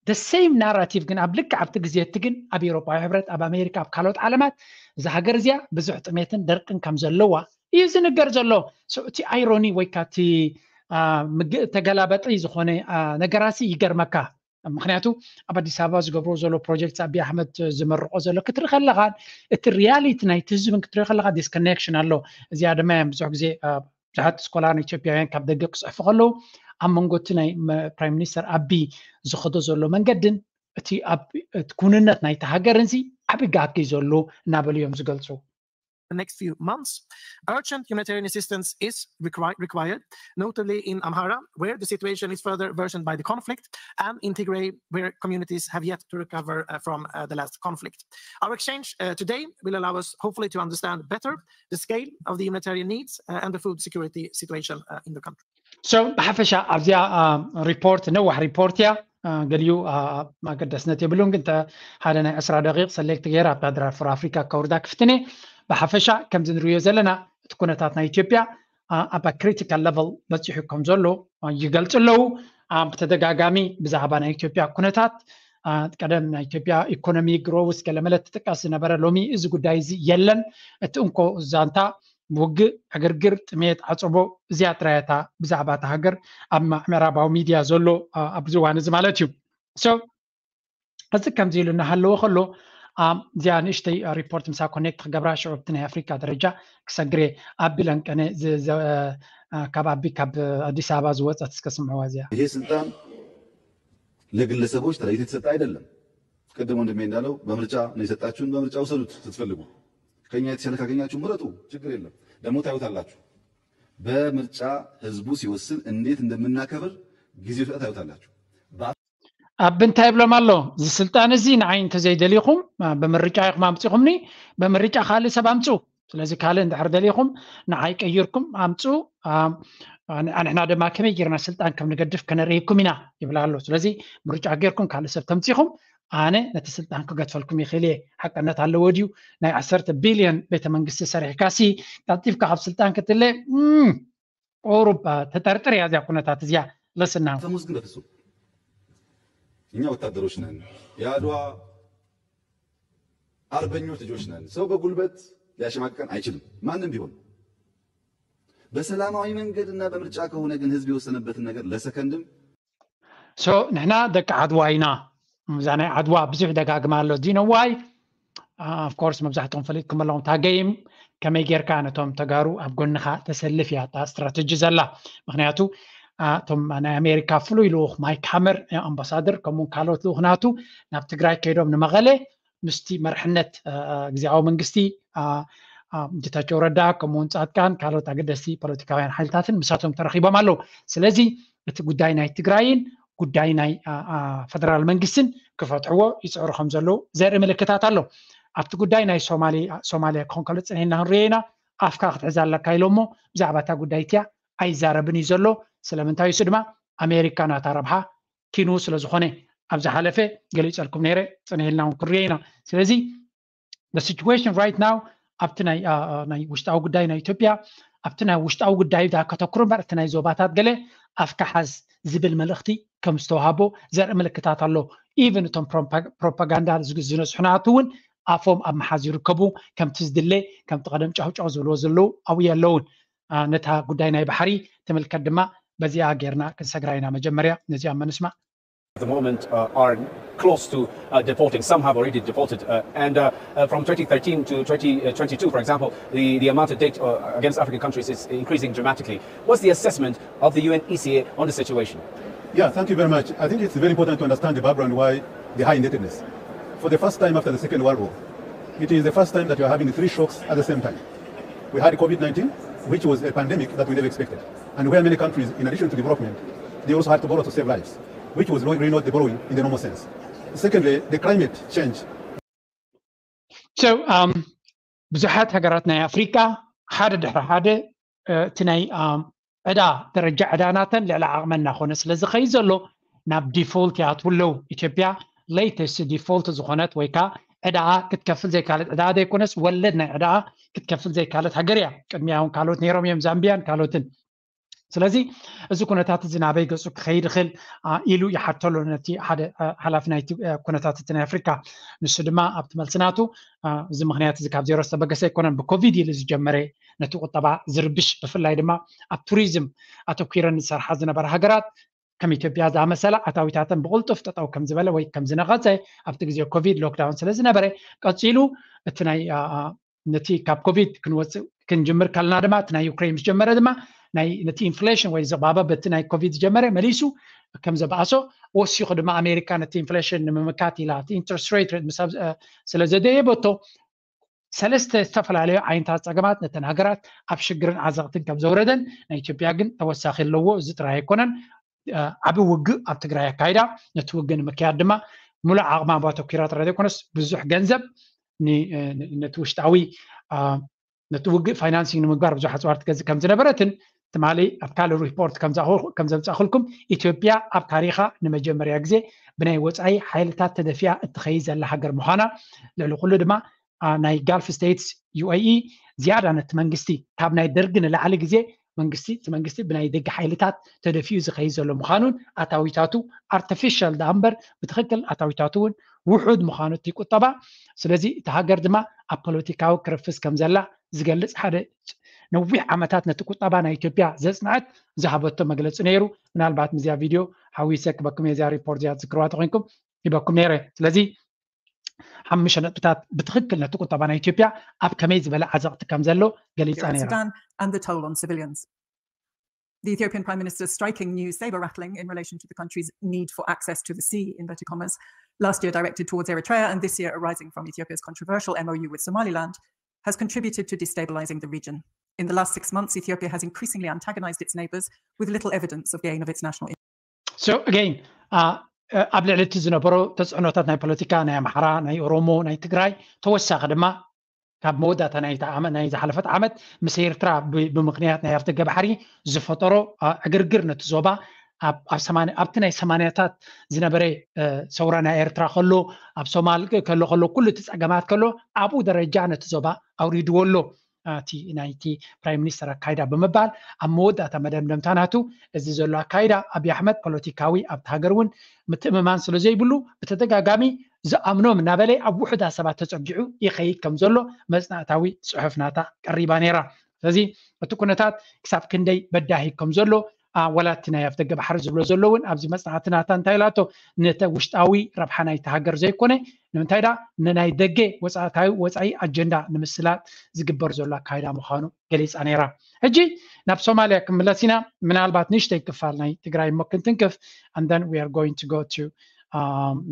the same narrative ግን ኣብ ልክዕ ኣብቲ ግዜ እቲ ግን ኣብ ኤውሮፓዊ ሕብረት ኣብ ኣሜሪካ ኣብ ካልኦት ዓለማት እዛ ሃገር እዚኣ ብዙሕ ጥሜትን ደርቅን ከም ዘለዋ እዩ ዝንገር ዘሎ። እቲ ኣይሮኒ ወይ ከዓ እቲ ተገላበጢ ዝኾነ ነገራሲ ይገርመካ። ምክንያቱ ኣብ ኣዲስ ኣበባ ዝገብርዎ ዘሎ ፕሮጀክት ኣቢ ኣሕመድ ዝመርቆ ዘሎ ክትርኢ ከለኻን እቲ ሪያሊቲ ናይቲ ህዝብን ክትርኢ ከለኻ ዲስኮኔክሽን ኣሎ። እዚኣ ድማ እዮም ብዙሕ ግዜ ብዙሓት ስኮላርን ኢትዮጵያውያን ካብ ደገ ክፅሕፉ ከለዉ ኣብ መንጎ እቲ ናይ ፕራይም ሚኒስተር ኣቢ ዝኸዶ ዘሎ መንገድን እቲ ኣብ እቲ ኩንነት ናይቲ ሃገርን ሲ ዓቢ ጋፕ እዩ ዘሎ እናበሉ እዮም ዝገልፁ። the next few months. Urgent humanitarian assistance is required, notably in Amhara, where the situation is further worsened by the conflict, and in Tigray, where communities have yet to recover uh, from uh, the last conflict. Our exchange uh, today will allow us, hopefully, to understand better the scale of the humanitarian needs and the food security situation in the country. So, ብሓፈሻ ኣብዚኣ ሪፖርት ነዋሕ ሪፖርት እያ። ገሊኡ ኣገዳስነት የብሉን፣ ግን ሓደ ናይ ዕስራ ደቂቕ ሰሌክት ገይረ ኣብታ ድራር ፎር ኣፍሪካ ከውርዳ ክፍትነ። ብሓፈሻ ከምዚ ንሪዮ ዘለና እቲ ኩነታት ናይ ኢትዮጵያ ኣብ ክሪቲካል ለቨል በፂሑ ከም ዘሎ ይገልፁ ኣለዉ። ብተደጋጋሚ ብዛዕባ ናይ ኢትዮጵያ ኩነታት፣ ቀደም ናይ ኢትዮጵያ ኢኮኖሚ ግሮውስ ገለመለ ትጥቀስ ዝነበረ፣ ሎሚ እዚ ጉዳይ እዚ የለን። እቲ እንኮ ዛንታ ውግእ፣ ዕግርግር፣ ጥሜት፣ ዓፀቦ፣ እዚኣ ጥራይ እታ ብዛዕባ እታ ሃገር ኣብ ምዕራባዊ ሚድያ ዘሎ ኣብዚ እዋን እዚ ማለት እዩ። እዚ ከምዚ ኢሉ እናሃለወ ከሎ፣ እዚኣ ንእሽተይ ሪፖርት ምሳ ኮኔክት ክገብራ ሽዑ ኣብቲ ናይ ኣፍሪካ ደረጃ ክሰግሬ። ኣቢ ለንቀነ ካብ ኣቢ ካብ ኣዲስ ኣበባ ዝወፀት እስከ ስምዕዋ እዚኣ። ይሄ ስልጣን ለግለሰቦች ተለይቶ የተሰጠ አይደለም። ቅድም ወንድሜ እንዳለው በምርጫ ነው የሰጣችሁን፣ በምርጫ ውሰዱት ስትፈልጉ። ከኛ የተሻለ ካገኛችሁ ምረጡ፣ ችግር የለም። ደግሞ ታዩታላችሁ። በምርጫ ህዝቡ ሲወስን እንዴት እንደምናከብር ጊዜው ሲመጣ ታዩታላችሁ። ኣብ እንታይ ይብሎም ኣሎ? እዚ ስልጣን እዚ ንዓይ እንተዘይደሊኹም ብምርጫ ኢኹም ኣምፂኹምኒ፣ ብምርጫ ካልእ ሰብ ኣምፁ። ስለዚ ካልእ እንድሕር ደሊኹም ንዓይ ቀይርኩም ኣምፁ። ንሕና ድማ ከመይ ጌርና ስልጣን ከም ንገድፍ ከነርእየኩም ኢና ይብል ኣሎ። ስለዚ ምርጫ ጌርኩም ካልእ ሰብ ተምፂኹም ኣነ ነቲ ስልጣን ክገድፈልኩም ይኽእል እየ። ሓቅነት ኣለዎ ድዩ? ናይ ዓሰርተ ቢልዮን ቤተ መንግስቲ ሰሪሕካሲ ቀልጢፍካ ካብ ስልጣን ክትለ ቁሩብ ተጠርጥር እያ እዚኣ ኩነታት እዚኣ። ለስና ተሙዝ ግን በፍጹም እኛ ወታደሮች ነን፣ የአድዋ አርበኞች ልጆች ነን። ሰው በጉልበት ሊያሸማቅቀን አይችልም። ማንም ቢሆን በሰላማዊ መንገድና በምርጫ ከሆነ ግን ህዝብ የወሰነበትን ነገር ለሰከንድም ንሕና ደቂ ዓድዋ ኢና። እዛ ናይ ዓድዋ ብዙሕ ደጋግማ ኣሎ። ዲኖዋይ ኦፍኮርስ መብዛሕትኦም ፈሊጥኩም ኣለኹም። እታ ገይም ከመይ ጌርካ ነቶም ተጋሩ ኣብ ጎንኻ ተሰልፍ እያ እታ ስትራተጂ ዘላ። ምክንያቱ እቶም ናይ ኣሜሪካ ፍሉይ ልኡኽ ማይክ ሃመር ኣምባሳደር ከምኡውን ካልኦት ልኡኽናቱ ናብ ትግራይ ከይዶም ንመቐለ ምስቲ መርሕነት ግዜያዊ መንግስቲ ጌታቸው ረዳ ከምኡውን ፃድቃን ካልኦት ኣገደስቲ ፖለቲካውያን ሓይልታትን ምሳቶም ተረኺቦም ኣለዉ። ስለዚ እቲ ጉዳይ ናይ ትግራይን ጉዳይ ናይ ፈደራል መንግስትን ክፈትሕዎ ይፅዕሩ ከም ዘለዉ ዘርኢ ምልክታት ኣሎ። ኣብቲ ጉዳይ ናይ ሶማልያ ክኾን ከሎ ፅንሒልና ክንሪኦ ኢና። ኣፍካ ክትሕዛ ኣለካ ኢሎሞ ብዛዕባ እታ ጉዳይ እቲያ ኣይዛረብን እዩ ዘሎ። ስለምንታይ እሱ ድማ ኣሜሪካ ናታ ረብሓ ኪኑ ስለዝኾነ ኣብ ዝሓለፈ ገሊፀልኩም ነይረ፣ ፅንሒልና እውን ክንሪኦ ኢና። ስለዚ situation right now ኣብቲ ናይ ውሽጣዊ ጉዳይ ናይ ኢትዮጵያ ኣብቲ ናይ ውሽጣዊ ጉዳይ ዳ ከተኩሩ እምበር እቲ ናይ ዞባታት ገለ ኣፍካ ሓዝ ዝብል መልእኽቲ ከም ዝተዋሃቦ ዘርኢ ምልክታት ኣሎ። ኢቨን እቶም ፕሮፓጋንዳ ዝነስሑ ናቱ እውን ኣፎም ኣብ ምሓዝ ይርከቡ። ከምቲ ዝድለ ከምቲ ቀደም ጫውጫው ዝብልዎ ዘለዉ ኣብኡ የለውን። ነታ ጉዳይ ናይ ባሕሪ ትምልከት ድማ በዚኣ ጌርና ክንሰግራ ኢና። መጀመርያ ነዚኣ መንስማዕ። At the moment uh, are close to uh, defaulting. Some have already defaulted. Uh, and uh, uh, from twenty thirteen to twenty twenty-two, for example, the, the amount of debt uh, against African countries is increasing dramatically. What's the assessment of the U N E C A on the situation? Yeah, thank you very much. I think it's very important to understand the background why the high indebtedness. For the first time after the Second World War, it is the first time that you are having three shocks at the same time. We had COVID nineteen, which was a pandemic that we never expected, and where many countries, in addition to development, they also had to borrow to save lives, which was really not the borrowing in the normal sense. Secondly, the climate change. So, um, ብዙሓት ሃገራት ናይ ኣፍሪካ ሓደ ድሕሪ ሓደ እቲ ናይ ዕዳ ደረጃ ዕዳ ናተን ልዕሊ ዓቕመን እናኾነ ስለ ዝኸይድ ዘሎ ናብ ዲፎልት ይኣትዉ ኣለዉ። ኢትዮጵያ ሌተስት ዲፎልት ዝኾነት ወይ ከዓ ዕዳኣ ክትከፍል ዘይካለት ዕዳኣ ዘይኮነስ ወለድ ናይ ዕዳኣ ክትከፍል ዘይካለት ሃገር እያ። ቅድሚያ እውን ካልኦት ነይሮም እዮም፣ ዛምቢያን ካልኦትን። ስለዚ እዚ ኩነታት እዚ ናበይ ገፁ ክኸይድ ይኽእል ኢሉ ይሓተሉ ነቲ ሓደ ሓላፊ ናይቲ ኩነታት እቲ ናይ ኣፍሪካ። ንሱ ድማ ኣብቲ መልሲ ናቱ እዚ ምክንያት እዚ ካብ ዜሮ ዝተበገሰ ኣይኮነን፣ ብኮቪድ ኢሉ ዝጀመረ ነቲ ቁጠባ ዝርብሽ ብፍላይ ድማ ኣብ ቱሪዝም ኣተኲረን ዝሰርሓ ዝነበራ ሃገራት ከም ኢትዮጵያ ዝኣመሰላ ኣታዊታተን ብቕልጡፍ ጠጠው ከም ዝበለ ወይ ከም ዝነቐፀ ኣብቲ ግዜ ኮቪድ ሎክዳውን ስለ ዝነበረ ቀፂሉ እቲ ናይ ነቲ ካብ ኮቪድ ክንወፅእ ክንጅምር ከለና ድማ እቲ ናይ ዩክሬን ምስ ጀመረ ድማ ናይ ነቲ ኢንፍሌሽን ወይ ዘባበ በቲ ናይ ኮቪድ ዝጀመረ መሊሱ ከም ዘባእሶ ወሲኹ ድማ ኣሜሪካ ነቲ ኢንፍሌሽን ንምምካት ኢላ እቲ ኢንትረስት ሬት ስለ ዘደየበቶ ሰለስተ ዝተፈላለዩ ዓይነታት ፀገማት ነተን ሃገራት ኣብ ሽግርን ዓዘቕትን ከም ዘውረደን ናይ ኢትዮጵያ ግን ተወሳኺ ኣለዎ። እዚ ጥራይ ኣይኮነን፣ ዓቢ ውግእ ኣብ ትግራይ ኣካይዳ ነቲ ውግእ ንምክያድ ድማ ሙሉእ ዓቕማ ኣተኲራ ጥራይ ዘይኮነስ ብዙሕ ገንዘብ ነቲ ውሽጣዊ ነቲ ውግእ ፋይናንሲንግ ንምግባር ብዙሕ ኣፅዋር ትገዝእ ከም ዝነበረትን ትማሊ ኣብ ካልእ ሪፖርት ከም ዘምፃእኩልኩም ኢትዮጵያ ኣብ ታሪኻ ንመጀመርያ ግዜ ብናይ ወፃኢ ሓይልታት ተደፊኣ እትኸይድ ዘላ ሃገር ምዃና ልዕሊ ኩሉ ድማ ናይ ጋልፍ ስቴትስ ዩ ኤ ኢ ዝያዳ ነቲ መንግስቲ ካብ ናይ ደርጊ ንላዕሊ ግዜ መንግስቲ እቲ መንግስቲ ብናይ ደገ ሓይልታት ተደፊኡ ዝኸይድ ዘሎ ምዃኑን ኣታዊታቱ ኣርቲፊሻል ዳኣ እምበር ብትኽክል ኣታዊታቱ እውን ውሑድ ምዃኑ እቲ ቁጠባ። ስለዚ እቲ ሃገር ድማ ኣብ ፖለቲካዊ ክርፍስ ከም ዘላ ዝገልጽ ሓደ ነዊሕ ዓመታት ነቲ ቁጠባ ናይ ኢትዮጵያ ዘጽንዐት ዝሃበቶ መግለጺ ነይሩ። ምናልባት ምስዚኣ ቪድዮ ሓዊሰ ክበኩም እየ፣ እዚኣ ሪፖርት እዚኣ ትዝክርዋ ተኮይንኩም ይበኩም ነይረ። ስለዚ ሓሙሽተ ነጥብታት ብትኽክል ነቲ ቁጠባ ናይ ኢትዮጵያ ኣብ ከመይ ዝበለ ዓዘቕቲ ከም ዘሎ ገሊጻ ነይራ። Sudan and the toll on civilians. The Ethiopian Prime Minister's striking new saber rattling in relation to the country's need for access to the sea, inverted commas, last year directed towards Eritrea and this year arising from Ethiopia's controversial M O U with Somaliland, has contributed to destabilizing the region. In the last six months, Ethiopia has increasingly antagonized its neighbors with little evidence of gain of its national interest. So again, ኣብ ልዕሊ እቲ ዝነበሮ ተፅዕኖታት ናይ ፖለቲካ ናይ ኣምሓራ፣ ናይ ኦሮሞ፣ ናይ ትግራይ ተወሳኺ ድማ ካብ መወዳእታ ናይ ዝሓለፈት ዓመት ምስ ኤርትራ ብምክንያት ናይ ኣፍደገ ባሕሪ ዝፈጠሮ ዕግርግር ነቲ ዞባ ኣብቲ ናይ ሰማንያታት ዝነበረ ሰውራ ናይ ኤርትራ ከሎ ኣብ ሶማል ከሎ ከሎ ኩሉ እቲ ፀገማት ከሎ ኣብኡ ደረጃ ነቲ ዞባ ኣውሪድዎ ኣሎ እቲ ናይቲ ፕራይም ሚኒስተር ኣካይዳ ብምባል ኣብ መወዳእታ መደምደምታ ናቱ እዚ ዘሎ ኣካይዳ ኣብይ ኣሕመድ ፖለቲካዊ ኣብቲ ሃገር እውን ምትእምማን ስለ ዘይብሉ ብተደጋጋሚ ዝኣምኖም እናበለ ኣብ ውሑዳት ሰባት ተፀጊዑ ይኸይድ ከም ዘሎ መፅናዕታዊ ፅሑፍ ናታ ቀሪባ ነይራ። ስለዚ እቲ ኩነታት ክሳብ ክንደይ በዳሂ ከም ዘሎ ወላ እቲ ናይ ኣፍደገ ባሕሪ ዝብሎ ዘሎ እውን ኣብዚ መፅናዕቲ ናታ እንታይ ኢላቶ ነተ ውሽጣዊ ረብሓ ናይቲ ሃገር ዘይኮነ ንምንታይ ዳ ንናይ ደገ ወፃእታዊ ወፃኢ ኣጀንዳ ንምስላጥ ዝግበር ዘሎ ኣካይዳ ምዃኑ ገሊፃ ነይራ። ሕጂ ናብ ሶማልያ ክምለስ ኢና። ምናልባት ንእሽተይ ክፋል ናይ ትግራይ እሞ ክንትንክፍ and then we are going to go to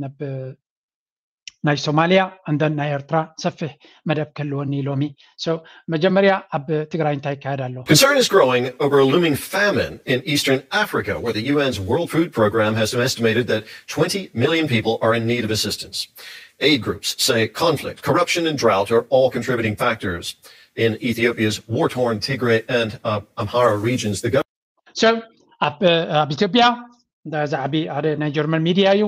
ናብ ናይ ሶማልያ and then ናይ ኤርትራ ሰፊሕ መደብ ክህልወኒ ሎሚ። So መጀመርያ ኣብ ትግራይ እንታይ ይካየድ ኣሎ? Concern is growing over a looming famine in eastern Africa, where the U N's World Food Program has estimated that twenty million people are in need of assistance. Aid groups say conflict, corruption, and drought are all contributing factors. In Ethiopia's war-torn Tigray and uh, Amhara regions, the government So ኣብ ኣብ ኢትዮጵያ ዛዕቢ ሓደ ናይ ጀርመን ሚድያ እዩ።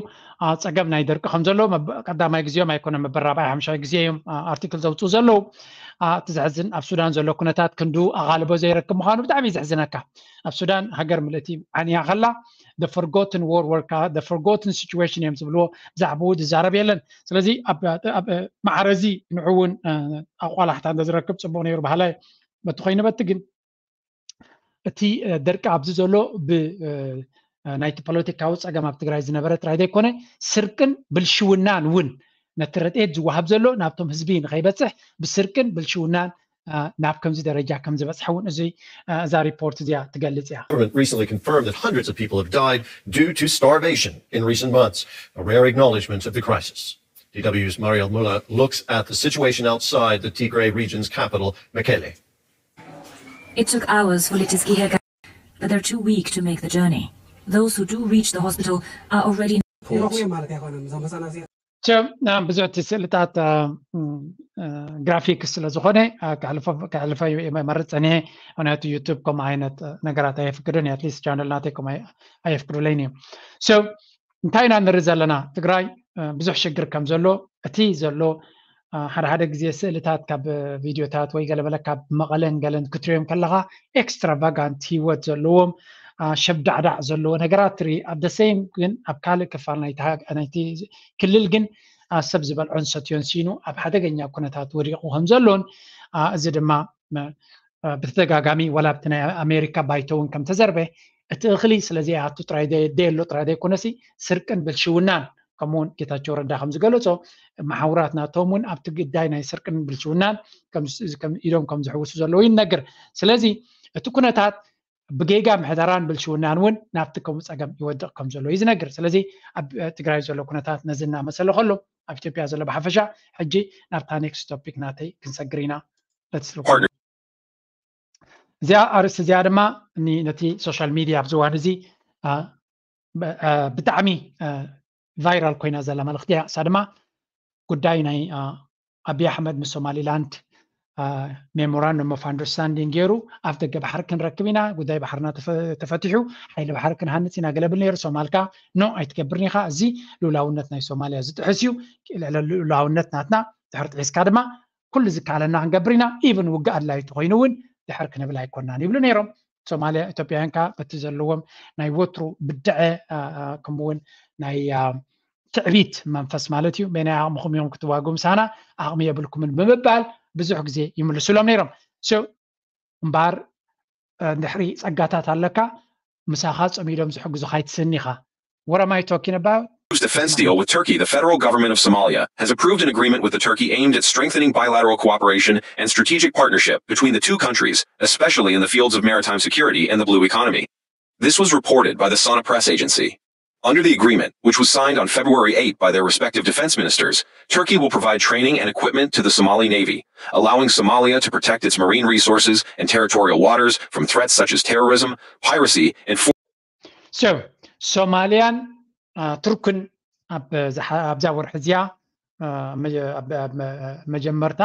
ፀገም ናይ ደርቂ ከም ዘሎ ቀዳማይ ግዜኦም ኣይኮነ መበል ራብዓይ ሓምሻይ ግዜ እዮም ኣርቲክል ዘውፅኡ ዘለዉ። እቲ ዘሕዝን ኣብ ሱዳን ዘሎ ኩነታት ክንዱ ኣቓልቦ ዘይረክብ ምዃኑ ብጣዕሚ እዩ ዘሕዝነካ። ኣብ ሱዳን ሃገር ምልእቲ ዓንያ ከላ the forgotten war work the forgotten situation እዮም ዝብልዎ። ብዛዕባኡ ዝዛረብ የለን። ስለዚ ኣብ ማዕረዚ ንዕውን ኣቋላሕታ እንተዝረክብ ፅቡቅ ነይሩ ባህላይ በቲ ኮይኑ በቲ ግን እቲ ደርቂ ኣብዚ ዘሎ ብናይቲ ፖለቲካዊ ፀገም ኣብ ትግራይ ዝነበረ ጥራይ ዘይኮነ ስርቅን ብልሽውናን እውን ነቲ ረድኤት ዝወሃብ ዘሎ ናብቶም ህዝቢ ንኸይበፅሕ ብስርቅን ብልሽውናን ናብ ከምዚ ደረጃ ከም ዝበፅሐ እውን እዚ እዛ ሪፖርት እዚኣ ትገልፅ እያ። Government recently confirmed that hundreds of people have died due to starvation in recent months, a rare acknowledgement of the crisis. D W's Mariel Muller looks at the situation outside the Tigray region's capital, Mekelle. It took hours for Letizgi Hega, but they're too weak to make the journey. Those who do reach the hospital are already ብዙሕ እቲ ስእልታት ግራፊክስ ስለ ዝኾነ ከሕልፈ እዩ መርፅ ፀኒሐ። ምክንያቱ ዩቱብ ከምኡ ዓይነት ነገራት ኣየፍቅድን እዩ። ኣትሊስት ቻነል ናተይ ከምኡ ኣየፍቅዱለይን እዮም። So እንታይ ኢና ንርኢ ዘለና? ትግራይ ብዙሕ ሽግር ከም ዘሎ እቲ ዘሎ ሓደ ሓደ ግዜ ስእልታት ካብ ቪድዮታት ወይ ገለበለ ካብ መቐለን ገለን ክትሪኦም ከለኻ ኤክስትራቫጋንት ህይወት ዘለዎም ሸብዳዕዳዕ ዘለዎ ነገራት ትርኢ። ኣብ ደሰይም ግን ኣብ ካልእ ክፋል ናይቲ ክልል ግን ሰብ ዝበልዖን ሰትዮን ሲኑ ኣብ ሓደገኛ ኩነታት ወዲቑ ከም ዘሎን እዚ ድማ ብተደጋጋሚ ዋላ ኣብቲ ናይ ኣሜሪካ ባይቶ እውን ከም ተዘርበ እቲ እኽሊ ስለ ዘይኣቱ ጥራይ ደየሎ ጥራይ ዘይኮነሲ ስርቅን ብልሽውናን ከምኡውን ጌታቸው ረዳ ከም ዝገለጾ መሓውራት ናቶም እውን ኣብቲ ግዳይ ናይ ስርቅን ብልሽውናን ኢዶም ከም ዝሕውሱ ዘለዉ ይነገር። ስለዚ እቲ ኩነታት ብጌጋ ምሕደራን ብልሽውናን እውን ናብቲ ከምኡ ፀገም ይወድቕ ከም ዘሎ እዩ ዝነግር። ስለዚ ኣብ ትግራይ ዘሎ ኩነታት ነዚ እናመሰለ ከሎ ኣብ ኢትዮጵያ ዘሎ ብሓፈሻ ሕጂ ናብታ ኔክስት ቶፒክ ናተይ ክንሰግር ኢና። እዚኣ ኣርእስቲ እዚኣ ድማ ነቲ ሶሻል ሚድያ ኣብዚ እዋን እዚ ብጣዕሚ ቫይራል ኮይና ዘላ መልእኽቲ እያ። እሳ ድማ ጉዳይ ናይ ኣብይ ኣሕመድ ምስ ሶማሊላንድ memorandum of understanding ገይሩ ኣፍ ደገ ባሕሪ ክንረክብ ኢና፣ ጉዳይ ባሕርና ተፈቲሑ ሓይሊ ባሕሪ ክንሃንፅ ኢና ገለ ብል ነይሩ። ሶማል ከኣ no ኣይትገብርን ኢኻ፣ እዚ ልኡላውነት ናይ ሶማልያ ዝጥሕስ እዩ፣ ልዕሊ ልኡላውነት ናትና ድሕሪ ጥሒስካ ድማ ኩሉ ዝከኣለና ክንገብር ኢና፣ even ውግእ ኣድላይ ተኮይኑ እውን ድሕር ክንብል ኣይኮናን ይብሉ ነይሮም። ሶማልያ ኢትዮጵያውያን ከኣ በቲ ዘለዎም ናይ ወትሩ ብድዐ ከምኡውን ናይ ትዕቢት መንፈስ ማለት እዩ። በናይ ዓቕምኹም እዮም ክትዋግኡ ምሳና፣ ዓቕሚ የብልኩምን ብምባል ብዙሕ ግዜ ይምልሱሎም ነይሮም። እምበኣር ድሕሪ ጸጋታት ኣለካ፣ ምሳኻ ጸሚዶም ዝሕግዙኻ ኣይትስእን ኢኻ። What am I talking about? Defense deal with Turkey. The federal government of Somalia has approved an agreement with the Turkey aimed at strengthening bilateral cooperation and strategic partnership between the two countries, especially in the fields of maritime security and the blue economy. This was reported by the Sana Press Agency. Under the agreement, which was signed on February eighth by their respective defense ministers, Turkey will provide training and equipment to the Somali Navy, allowing Somalia to protect its marine resources and territorial waters from threats such as terrorism, piracy, and so ሶማልያን ቱርክን ኣብዛ ወርሒ እዚኣ መጀመርታ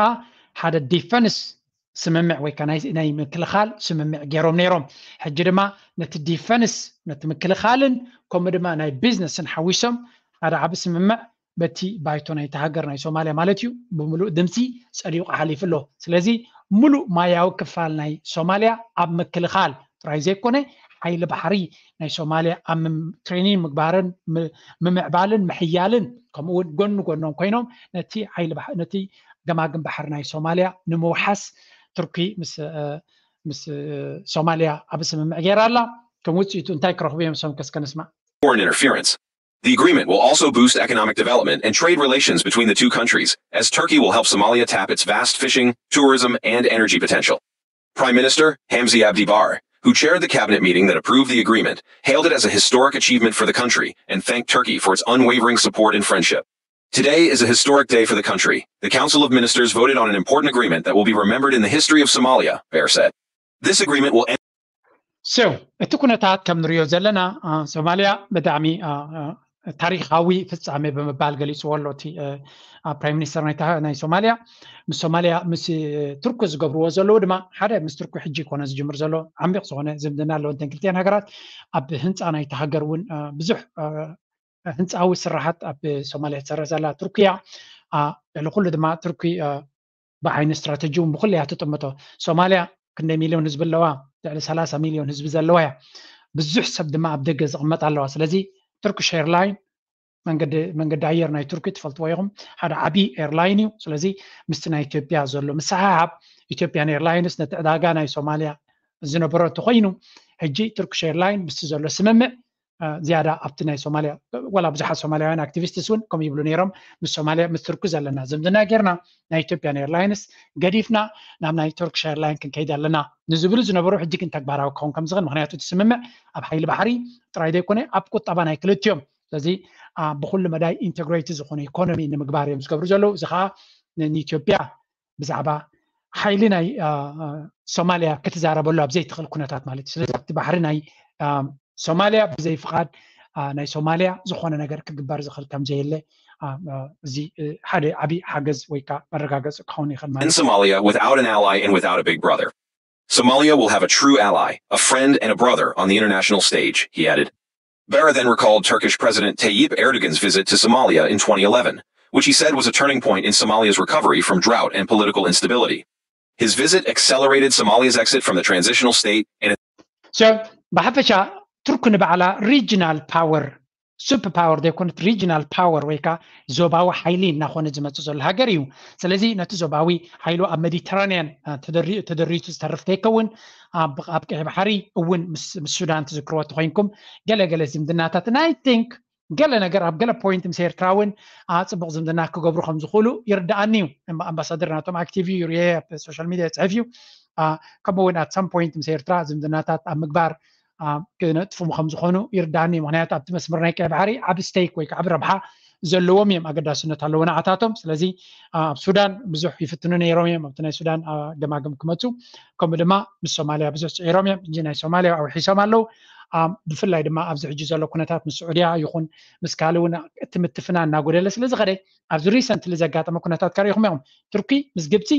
ሓደ ዲፈንስ ስምምዕ ወይ ናይ ምክልኻል ስምምዕ ገይሮም ነይሮም። ሕጂ ድማ ነቲ ዲፈንስ ነቲ ምክልኻልን ከምኡ ድማ ናይ ቢዝነስን ሓዊሶም ሓደ ዓቢ ስምምዕ በቲ ባይቶ ናይቲ ሃገር ናይ ሶማልያ ማለት እዩ ብምሉእ ድምፂ ጸዲቑ ሓሊፉ ኣሎ። ስለዚ ሙሉእ ማያዊ ክፋል ናይ ሶማልያ ኣብ ምክልኻል ጥራይ ዘይኮነ ሓይሊ ባሕሪ ናይ ሶማልያ ኣብ ትሬኒንግ ምግባርን ምምዕባልን ምሕያልን ከምኡ እውን ጎኒ ጎኖም ኮይኖም ነቲ ሓይሊ ነቲ ገማግም ባሕሪ ናይ ሶማልያ ንምውሓስ ቱርኪ ምስ ምስ ሶማልያ ኣብ ስምምዕ ገይራ ኣላ። ከም ውፅኢቱ እንታይ ክረኽቡ እዮም ሰም ከስከ ንስማዕ። Foreign interference. The agreement will also boost economic development and trade relations between the two countries, as Turkey will help Somalia tap its vast fishing, tourism, and energy potential. Prime Minister Hamza Abdi Barre, who chaired the cabinet meeting that approved the agreement, hailed it as a historic achievement for the country and thanked Turkey for its unwavering support and friendship. Today is a historic day for the country. The Council of Ministers voted on an important agreement that will be remembered in the history of Somalia, Barre said. This agreement will end So እቲ ኩነታት ከም ንሪኦ ዘለና ሶማልያ ብጣዕሚ ታሪኻዊ ፍጻሜ ብምባል ገሊፅዎ ኣሎ እቲ ፕራይም ሚኒስተር ናይ ሶማልያ። ምስ ሶማልያ ምስ ቱርኪ ዝገብርዎ ዘለዉ ድማ ሓደ ምስ ቱርኪ ሕጂ ይኮነ ዝጅምር ዘሎ ዓሚቕ ዝኾነ ዝምድና ኣለዎ። እንተን ክልቲኣን ሃገራት ኣብ ህንፃ ናይቲ ሃገር እውን ብዙሕ ህንፃዊ ስራሓት ኣብ ሶማልያ ትሰርሕ ዘላ ቱርኪ እያ። ልዕሊ ኩሉ ድማ ቱርኪ ብዓይኒ ስትራተጂ እውን ብኩሉ እያ ትጥምቶ። ሶማልያ ክንደይ ሚልዮን ህዝቢ ኣለዋ? ልዕሊ ሰላሳ ሚልዮን ህዝቢ ዘለዋ እያ። ብዙሕ ሰብ ድማ ኣብ ደገ ዝቕመጥ ኣለዋ። ስለዚ ቱርኪሽ ኤርላይን መንገዲ ኣየር ናይ ቱርኪ ትፈልጥዎ ኢኹም፣ ሓደ ዓቢ ኤርላይን እዩ። ስለዚ ምስቲ ናይ ኢትዮጵያ ዘሎ ምስሕሓብ ኢትዮጵያን ኤርላይንስ ነቲ ዕዳጋ ናይ ሶማልያ ዝነበሮ እንተኮይኑ ሕጂ ቱርኪሽ ኤርላይን ምስቲ ዘሎ ስምምዕ ዝያዳ ኣብቲ ናይ ሶማልያ ዋላ ብዙሓት ሶማልያውያን ኣክቲቪስትስ እውን ከም ይብሉ ነይሮም ምስ ሶማልያ ምስ ቱርኪ ዘለና ዝምድና ጌርና ናይ ኢትዮጵያን ኤርላይንስ ገዲፍና ናብ ናይ ቱርኪሽ ኤርላይን ክንከይድ ኣለና ንዝብሉ ዝነበሩ ሕጂ ግን ተግባራዊ ክኸውን ከም ዝኽእል ምክንያቱ እቲ ስምምዕ ኣብ ሓይሊ ባሕሪ ጥራይ ዘይኮነ ኣብ ቁጠባ ናይ ክልቲኦም ስለዚ ብኩሉ መዳይ ኢንተግሬቲ ዝኾነ ኢኮኖሚ ንምግባር እዮም ዝገብሩ ዘለዉ እዚ ከዓ ንኢትዮጵያ ብዛዕባ ሓይሊ ናይ ሶማልያ ክትዛረበሉ ኣብ ዘይትኽእል ኩነታት ማለት እዩ ስለዚ ኣብቲ ባሕሪ ናይ ሶማልያ ብዘይ ፍቓድ ናይ ሶማልያ ዝኾነ ነገር ክግበር ዝኽእል ከም ዘየለ እዚ ሓደ ዓብዪ ሓገዝ ወይ ከዓ መረጋገፂ ክኸውን ይኽእል ማለት Somalia without an ally and without a big brother. Somalia will have a true ally, a friend and a brother on the international stage, he added. Barre then recalled Turkish President Tayyip Erdogan's visit to Somalia in twenty eleven, which he said was a turning point in Somalia's recovery from drought and political instability. His visit accelerated Somalia's exit from the transitional state and so ብሓፈሻ ቱርኪ ንባዕላ ሪጅናል ፓወር ሱፐር ፓወር ዘይኮነት ሪጅናል ፓወር ወይ ከዓ ዞባዊ ሓይሊ እናኾነ ዝመፅእ ዘሎ ሃገር እዩ። ስለዚ ነቲ ዞባዊ ሓይሉ ኣብ ሜዲተራንያን ተደሪቱ ዝተርፍ ከይከውን ኣብ ቀይሕ ባሕሪ እውን ምስ ሱዳን ትዝክርዎ ተኮይንኩም ገለገለ ዝምድናታት ናይ ቲንክ ገለ ነገር ኣብ ገለ ፖይንት ምስ ኤርትራ እውን ፅቡቅ ዝምድና ክገብሩ ከም ዝኽእሉ ይርድኣኒ እዩ። ኣምባሳደር ናቶም ኣክቲቭ እዩ ሪኤ ኣብ ሶሻል ሚድያ ይፅሕፍ እዩ። ከምኡ እውን ኣት ሳም ፖይንት ምስ ኤርትራ ዝምድናታት ኣብ ምግባር ክነጥፉ ከም ዝኾኑ ይርዳኒ ምክንያቱ ኣብቲ መስመር ናይ ቀይ ባሕሪ ዓብ ስቴክ ወይ ከዓ ዓብ ረብሓ ዘለዎም እዮም ኣገዳስነት ኣለዎ ንዓታቶም ስለዚ ኣብ ሱዳን ብዙሕ ይፍትኑ ነይሮም እዮም ኣብቲ ናይ ሱዳን ገማግም ክመፁ ከምኡ ድማ ምስ ሶማልያ ብዙሕ ፅዒሮም እዮም እንጂ ናይ ሶማልያ ኣውሒሶም ኣለዉ ብፍላይ ድማ ኣብዚ ሕጂ ዘሎ ኩነታት ምስ ስዑድያ ይኹን ምስ ካልእ እውን እቲ ምትፍና እናጎደለ ስለዝኸደ ኣብዚ ሪሰንትሊ ዘጋጠመ ኩነታት ከሪኹም ኢኹም ቱርኪ ምስ ግብፂ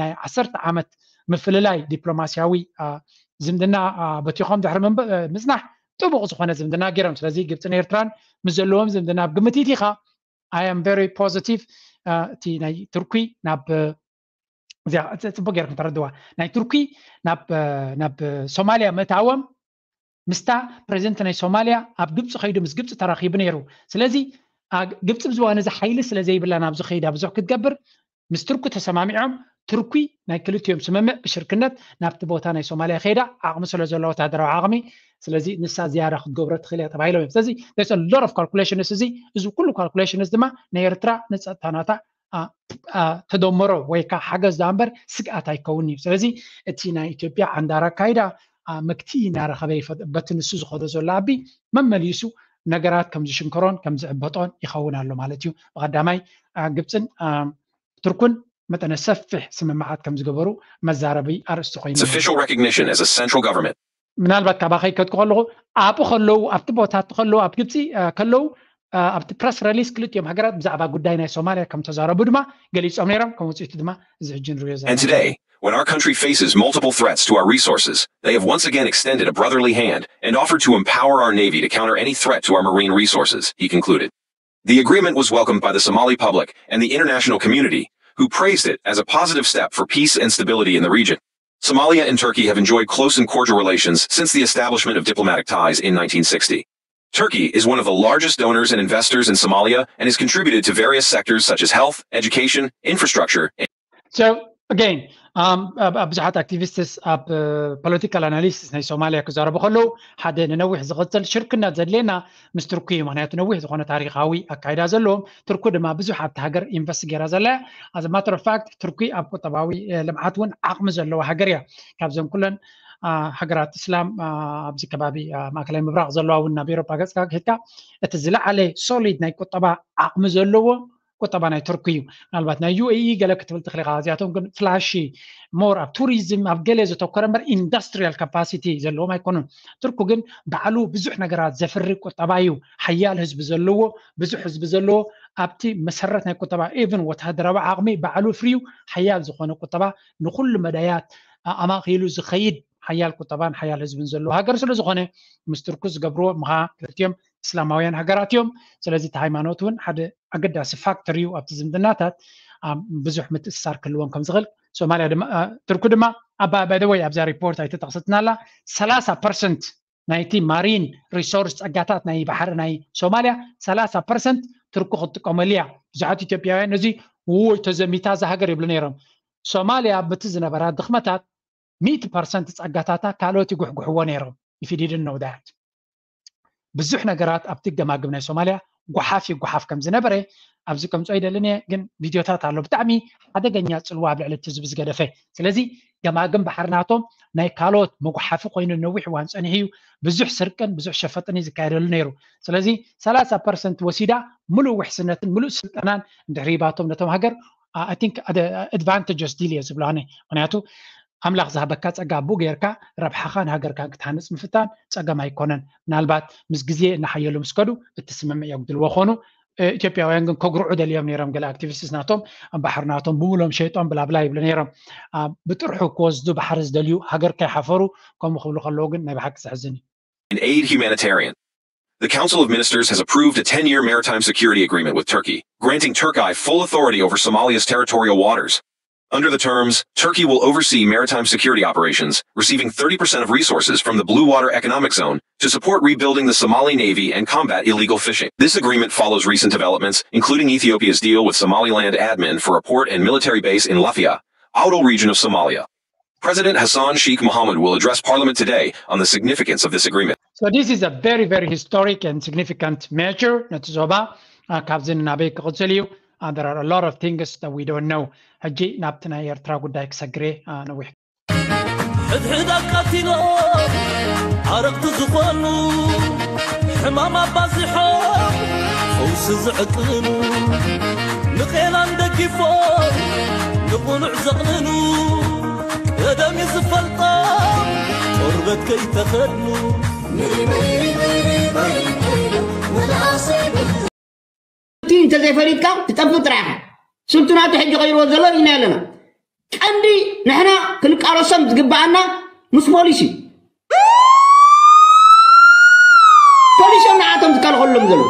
ናይ ዓሰርተ ዓመት ምፍልላይ ዲፕሎማስያዊ ዝምድና በቲኾም ድሕሪ ምፅናሕ ጥቡቕ ዝኾነ ዝምድና ገይሮም ስለዚ ግብፅን ኤርትራን ምስ ዘለዎም ዝምድና ኣብ ግምት ኢኻ I am very positive እቲ ናይ ቱርኪ ናብ እዚኣ ጽቡቅ ጌርኩም ተረድዋ። ናይ ቱርኪ ናብ ናብ ሶማልያ ምእታዎም ምስታ ፕሬዚደንት ናይ ሶማልያ ኣብ ግብፂ ከይዱ ምስ ግብፂ ተራኺቡ ነይሩ። ስለዚ ግብፂ ብዝዋነ እዚ ሓይሊ ስለ ዘይብላ ናብዚ ከይዳ ብዙሕ ክትገብር ምስ ቱርኪ ተሰማሚዖም ቱርኪ ናይ ክልቲኦም ስምምዕ ብሽርክነት ናብቲ ቦታ ናይ ሶማልያ ከይዳ ዓቕሚ ስለ ዘለዎ ወታደራዊ ዓቕሚ ስለዚ ንሳ ዝያዳ ክትገብሮ ትኽእል እያ ተባሂሎም እዮም። ስለዚ lot of calculations እዚ እዚ ኩሉ calculations ድማ ናይ ኤርትራ ንፀጥታ ናታ ተደመሮ ወይ ከዓ ሓገዝ ዳኣ እምበር ስግኣት ኣይከውን እዩ። ስለዚ እቲ ናይ ኢትዮጵያ ዓንዳር ኣካይዳ መክቲ እናረኸበ በቲ ንሱ ዝኸዶ ዘሎ ኣቢ መመሊሱ ነገራት ከም ዝሽንከሮን ከም ዝዕበጦን ይኸውን ኣሎ ማለት እዩ። ብቐዳማይ ግብፅን ቱርኩን መጠነ ሰፊሕ ስምምዓት ከም ዝገበሩ መዛረቢ ኣርእስቲ ኮይኑ official recognition as a central government ምናልባት ካባኸይ ከትኩ ከለኹ ኣብኡ ከለዉ ኣብቲ ቦታቲ ከለዉ ኣብ ግብፂ ከለዉ ኣብቲ ፕረስ ረሊስ ክልቲኦም ሃገራት ብዛዕባ ጉዳይ ናይ ሶማልያ ከም ተዛረቡ ድማ ገሊፆም ነይሮም። ከም ውፅኢቱ ድማ እዚ ሕጂ ንሪኦ ዘለና And today, when our country faces multiple threats to our resources, they have once again extended a brotherly hand and offered to empower our Navy to counter any threat to our marine resources, he concluded. The agreement was welcomed by the Somali public and the international community, who praised it as a positive step for peace and stability in the region. Somalia and Turkey have enjoyed close and cordial relations since the establishment of diplomatic ties in nineteen sixty. Turkey is one of the largest donors and investors in Somalia and has contributed to various sectors such as health, education, infrastructure, and So again, ብዙሓት ኣክቲቪስትስ ኣብ ፖለቲካል ኣናሊስትስ ናይ ሶማልያ ክዛረቡ ከለዉ ሓደ ንነዊሕ ዝቕፅል ሽርክነት ዘድልየና ምስ ቱርኪ እዩ። ምክንያቱ ነዊሕ ዝኾነ ታሪካዊ ኣካይዳ ዘለዎም፣ ቱርኪ ድማ ብዙሕ ኣብቲ ሃገር ኢንቨስት ገይራ ዘላ እያ። As a matter of fact ቱርኪ ኣብ ቁጠባዊ ልምዓት እውን ዓቕሚ ዘለዋ ሃገር እያ። ካብዘን ኩለን ሃገራት እስላም ኣብዚ ከባቢ ማእከላይ ምብራቕ ዘለዋ እውን ናብ ኤሮፓ ገፅካ ከድካ እቲ ዝለዓለ ሶሊድ ናይ ቁጠባ ዓቕሚ ዘለዎ ቁጠባ ናይ ቱርኪ እዩ። ምናልባት ናይ ዩ ኤ ኢ ገለ ክትብል ትኽእል ኢኻ። እዚኣቶም ግን ፍላሺ ሞር ኣብ ቱሪዝም ኣብ ገለ ዘተኮረ እምበር ኢንዱስትሪያል ካፓሲቲ ዘለዎም ኣይኮኑን። ቱርኪ ግን ባዕሉ ብዙሕ ነገራት ዘፍሪ ቁጠባ እዩ። ሓያል ህዝቢ ዘለዎ ብዙሕ ህዝቢ ዘለዎ ኣብቲ መሰረት ናይ ቁጠባ ኢቭን ወታደራዊ ዓቕሚ ባዕሉ ፍርዩ ሓያል ዝኾነ ቁጠባ ንኩሉ መዳያት ኣማኺሉ ዝኸይድ ሓያል ቁጠባን ሓያል ህዝብን ዘለዎ ሃገር ስለ ዝኾነ ምስ ቱርኪ ዝገብርዎ ምኻ ክልቲኦም እስላማውያን ሃገራት እዮም። ስለዚ እቲ ሃይማኖት እውን ሓደ ኣገዳሲ ፋክተር እዩ ኣብቲ ዝምድናታት ብዙሕ ምትእስሳር ክህልዎም ከም ዝኽእል ሶማልያ ድማ ቱርኪ ድማ ኣባ ባይደወይ ኣብዛ ሪፖርት ኣይተጠቕሰትናላ ሰላሳ ፐርሰንት ናይቲ ማሪን ሪሶርስ ጸጋታት ናይ ባሕሪ ናይ ሶማልያ ሰላሳ ፐርሰንት ቱርኪ ክትጥቀመሉ እያ። ብዙሓት ኢትዮጵያውያን ነዚ ውይ ተዘሚታ እዛ ሃገር ይብሉ ነይሮም። ሶማልያ በቲ ዝነበራ ድኽመታት ሚእቲ ፐርሰንት ጸጋታታ ካልኦት ይጉሕጉሕዎ ነይሮም። If you didn't know that ብዙሕ ነገራት ኣብቲ ገማግም ናይ ሶማልያ ጓሓፍ ይጓሓፍ ከም ዝነበረ ኣብዚ ከምፅኦ ይደልን እየ። ግን ቪድዮታት ኣሎ ብጣዕሚ ሓደገኛ ፅልዋ ኣብ ልዕሊ እቲ ህዝቢ ዝገደፈ። ስለዚ ገማግም ባሕሪ ናቶም ናይ ካልኦት መጉሓፊ ኮይኑ ነዊሕ እዋን ፀኒሑ እዩ። ብዙሕ ስርቅን ብዙሕ ሸፈጥን እዩ ዝካየደሉ ነይሩ። ስለዚ ሰላሳ ፐርሰንት ወሲዳ ምሉእ ውሕስነትን ምሉእ ስልጠናን እንድሕር ሂባቶም ነቶም ሃገር I think advantages ዲል እየ ዝብሎ ኣነ። ምክንያቱ ኣምላኽ ዝሃበካ ጸጋ ኣብኡ ጌርካ ረብሓኻን ሃገርካን ክትሃንጽ ምፍታን ጸገም ኣይኮነን። ምናልባት ምስ ግዜ እናሓየሉ ምስ ከዱ እቲ ስምምዕ የጉድልዎ ኾኑ። ኢትዮጵያውያን ግን ከጉርዑ ደልዮም ነይሮም። ገለ ኣክቲቪስትስ ናቶም ባሕሪ ናቶም ብሙሎም ሸይጦም ብላብላ ይብሉ ነይሮም። ብጥርሑ ክወስዱ ባሕሪ ዝደልዩ ሃገር ከይሓፈሩ ከምኡ ክብሉ ከለዉ ግን ናይ ብሓቂ ዘሕዝን እዩ። and aid humanitarian. The Council of Ministers has approved a ten-year maritime security agreement with Turkey, granting Turkey full authority over Somalia's territorial waters. Under the terms, Turkey will oversee maritime security operations, receiving thirty percent of resources from the Blue Water Economic Zone to support rebuilding the Somali Navy and combat illegal fishing. This agreement follows recent developments, including Ethiopia's deal with Somaliland admin for a port and military base in Lafia, Awdal region of Somalia. President Hassan Sheikh Mohamud will address Parliament today on the significance of this agreement. So this is a very, very historic and significant measure. ነቲ ዞባ ካብዚ ናበይ ክቕፅል እዩ? There are a lot of things that we don't know. ሕጂ ናብቲ ናይ ኤርትራ ጉዳይ ክሰግሬ ነዊሕ ሕድሕድ ኣቃቲሎም ዓረቕቲ ዝኾኑ ሕማም ኣባዚሖም ፈውሲ ዝዕጥኑ ንቄናን ደጊፎም ንቕኑዕ ዘቕንኑ ቀደም እዩ ዝፈልጦም ቆርበት ከይተኸድኑ እቲ እንተዘይፈሊጥካ ትጠፍእ ጥራይ ኢኻ። ስልቱ ናቱ ሕጂ ቀይርዎ ዘሎ ርኢና ኣለና። ቀንዲ ንሕና ክንቃለሶም ዝግበኣና ምስ ፖሊስ እዩ። ፖሊስ እዮም ንዓቶም ዝከልኸሎም ዘለዉ።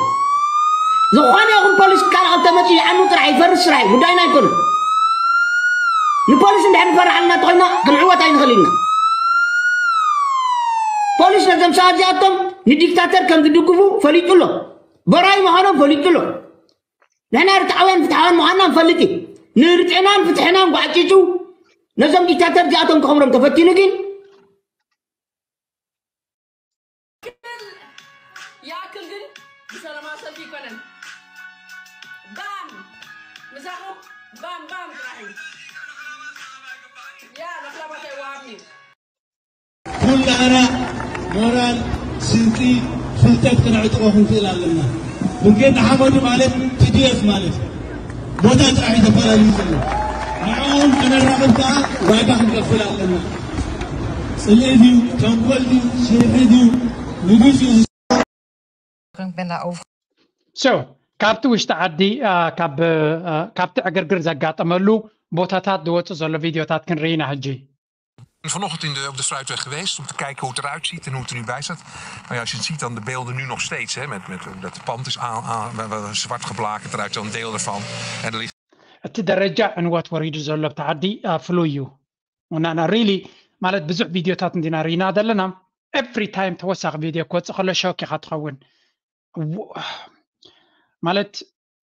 ዝኾነ ይኹን ፖሊስ ክከላኸል ተመፅኡ ይዓኑ ጥራሕ ይፈርስ ስራሕ እዩ፣ ጉዳይና ኣይኮነን። ንፖሊስ እንድሕር ንፈርሓልና እንተኾይና ክንዕወት ኣይንኽእል ኢና። ፖሊስ ነዞም ሰባት እዚኣቶም ንዲክታተር ከም ዝድግፉ ፈሊጡ ኣሎ። በራይ ምዃኖም ፈሊጡ ኣሎ። ንሕና ርትዓውያን ፍትሓውያን ምዃንና ንፈልጥ እዩ። ንርትዕናን ፍትሕናን ጓዕጭጩ ነዞም ዲክታተር እዚኣቶም ከኽብሮም ተፈቲኑ ግን ይኣክል ግን ብሰላማዊ ሰልፊ ይኮነን። ባም ምሳኹም ባም ባም ጥራሕ እዩ። ያ ለኽላባታይ ወሃብኒ ኩላና ሞራል፣ ስንቂ፣ ፍልጠት ክነዕጥቆ ክንክእል ኣለና። ብርጌድ ንሓመዱ ማለት ቲዲኤፍ ማለት እዩ። ቦታ ጥራሕ እዩ ተፈላለዩ ዘሎ። ንዕኦም ከነራኽብ ከዓ ዋጋ ክንከፍል ኣለና። ጽልኢ ድዩ፣ ተንኮል ድዩ፣ ሽርሒ ድዩ፣ ንግስ እዩ። Ik ben daarover So ካብቲ ውሽጢ ዓዲ አ፣ ካብ አ፣ ካብቲ ዕግርግር ዘጋጠመሉ ቦታታት ዝወፁ ዘሎ ቪድዮታት ክንርኢ ኢና ሕጂ። Vanochtend in de, op de Fruitweg geweest om te kijken hoe het eruit ziet en hoe het er nu bij staat. Nou ja, als je het ziet dan de beelden nu nog steeds, hè, met, met, dat het pand is aan, aan, we- we- zwart geblakerd eruit, dan een deel ervan. En er liggen እቲ ደረጃ ዕንወት ወሪዱ ዘሎ ኣብቲ ዓዲ አ፣ ፍሉይ እዩ። ናና ሪሊ ማለት ብዙሕ ቪድዮታት እንዲና ርኢና ዘለና። ኤቭሪ ታይም ተወሳኺ ቪድዮ ክወፅእ ከሎ ሾክ ኢኻ ትኸውን። ው- ማለት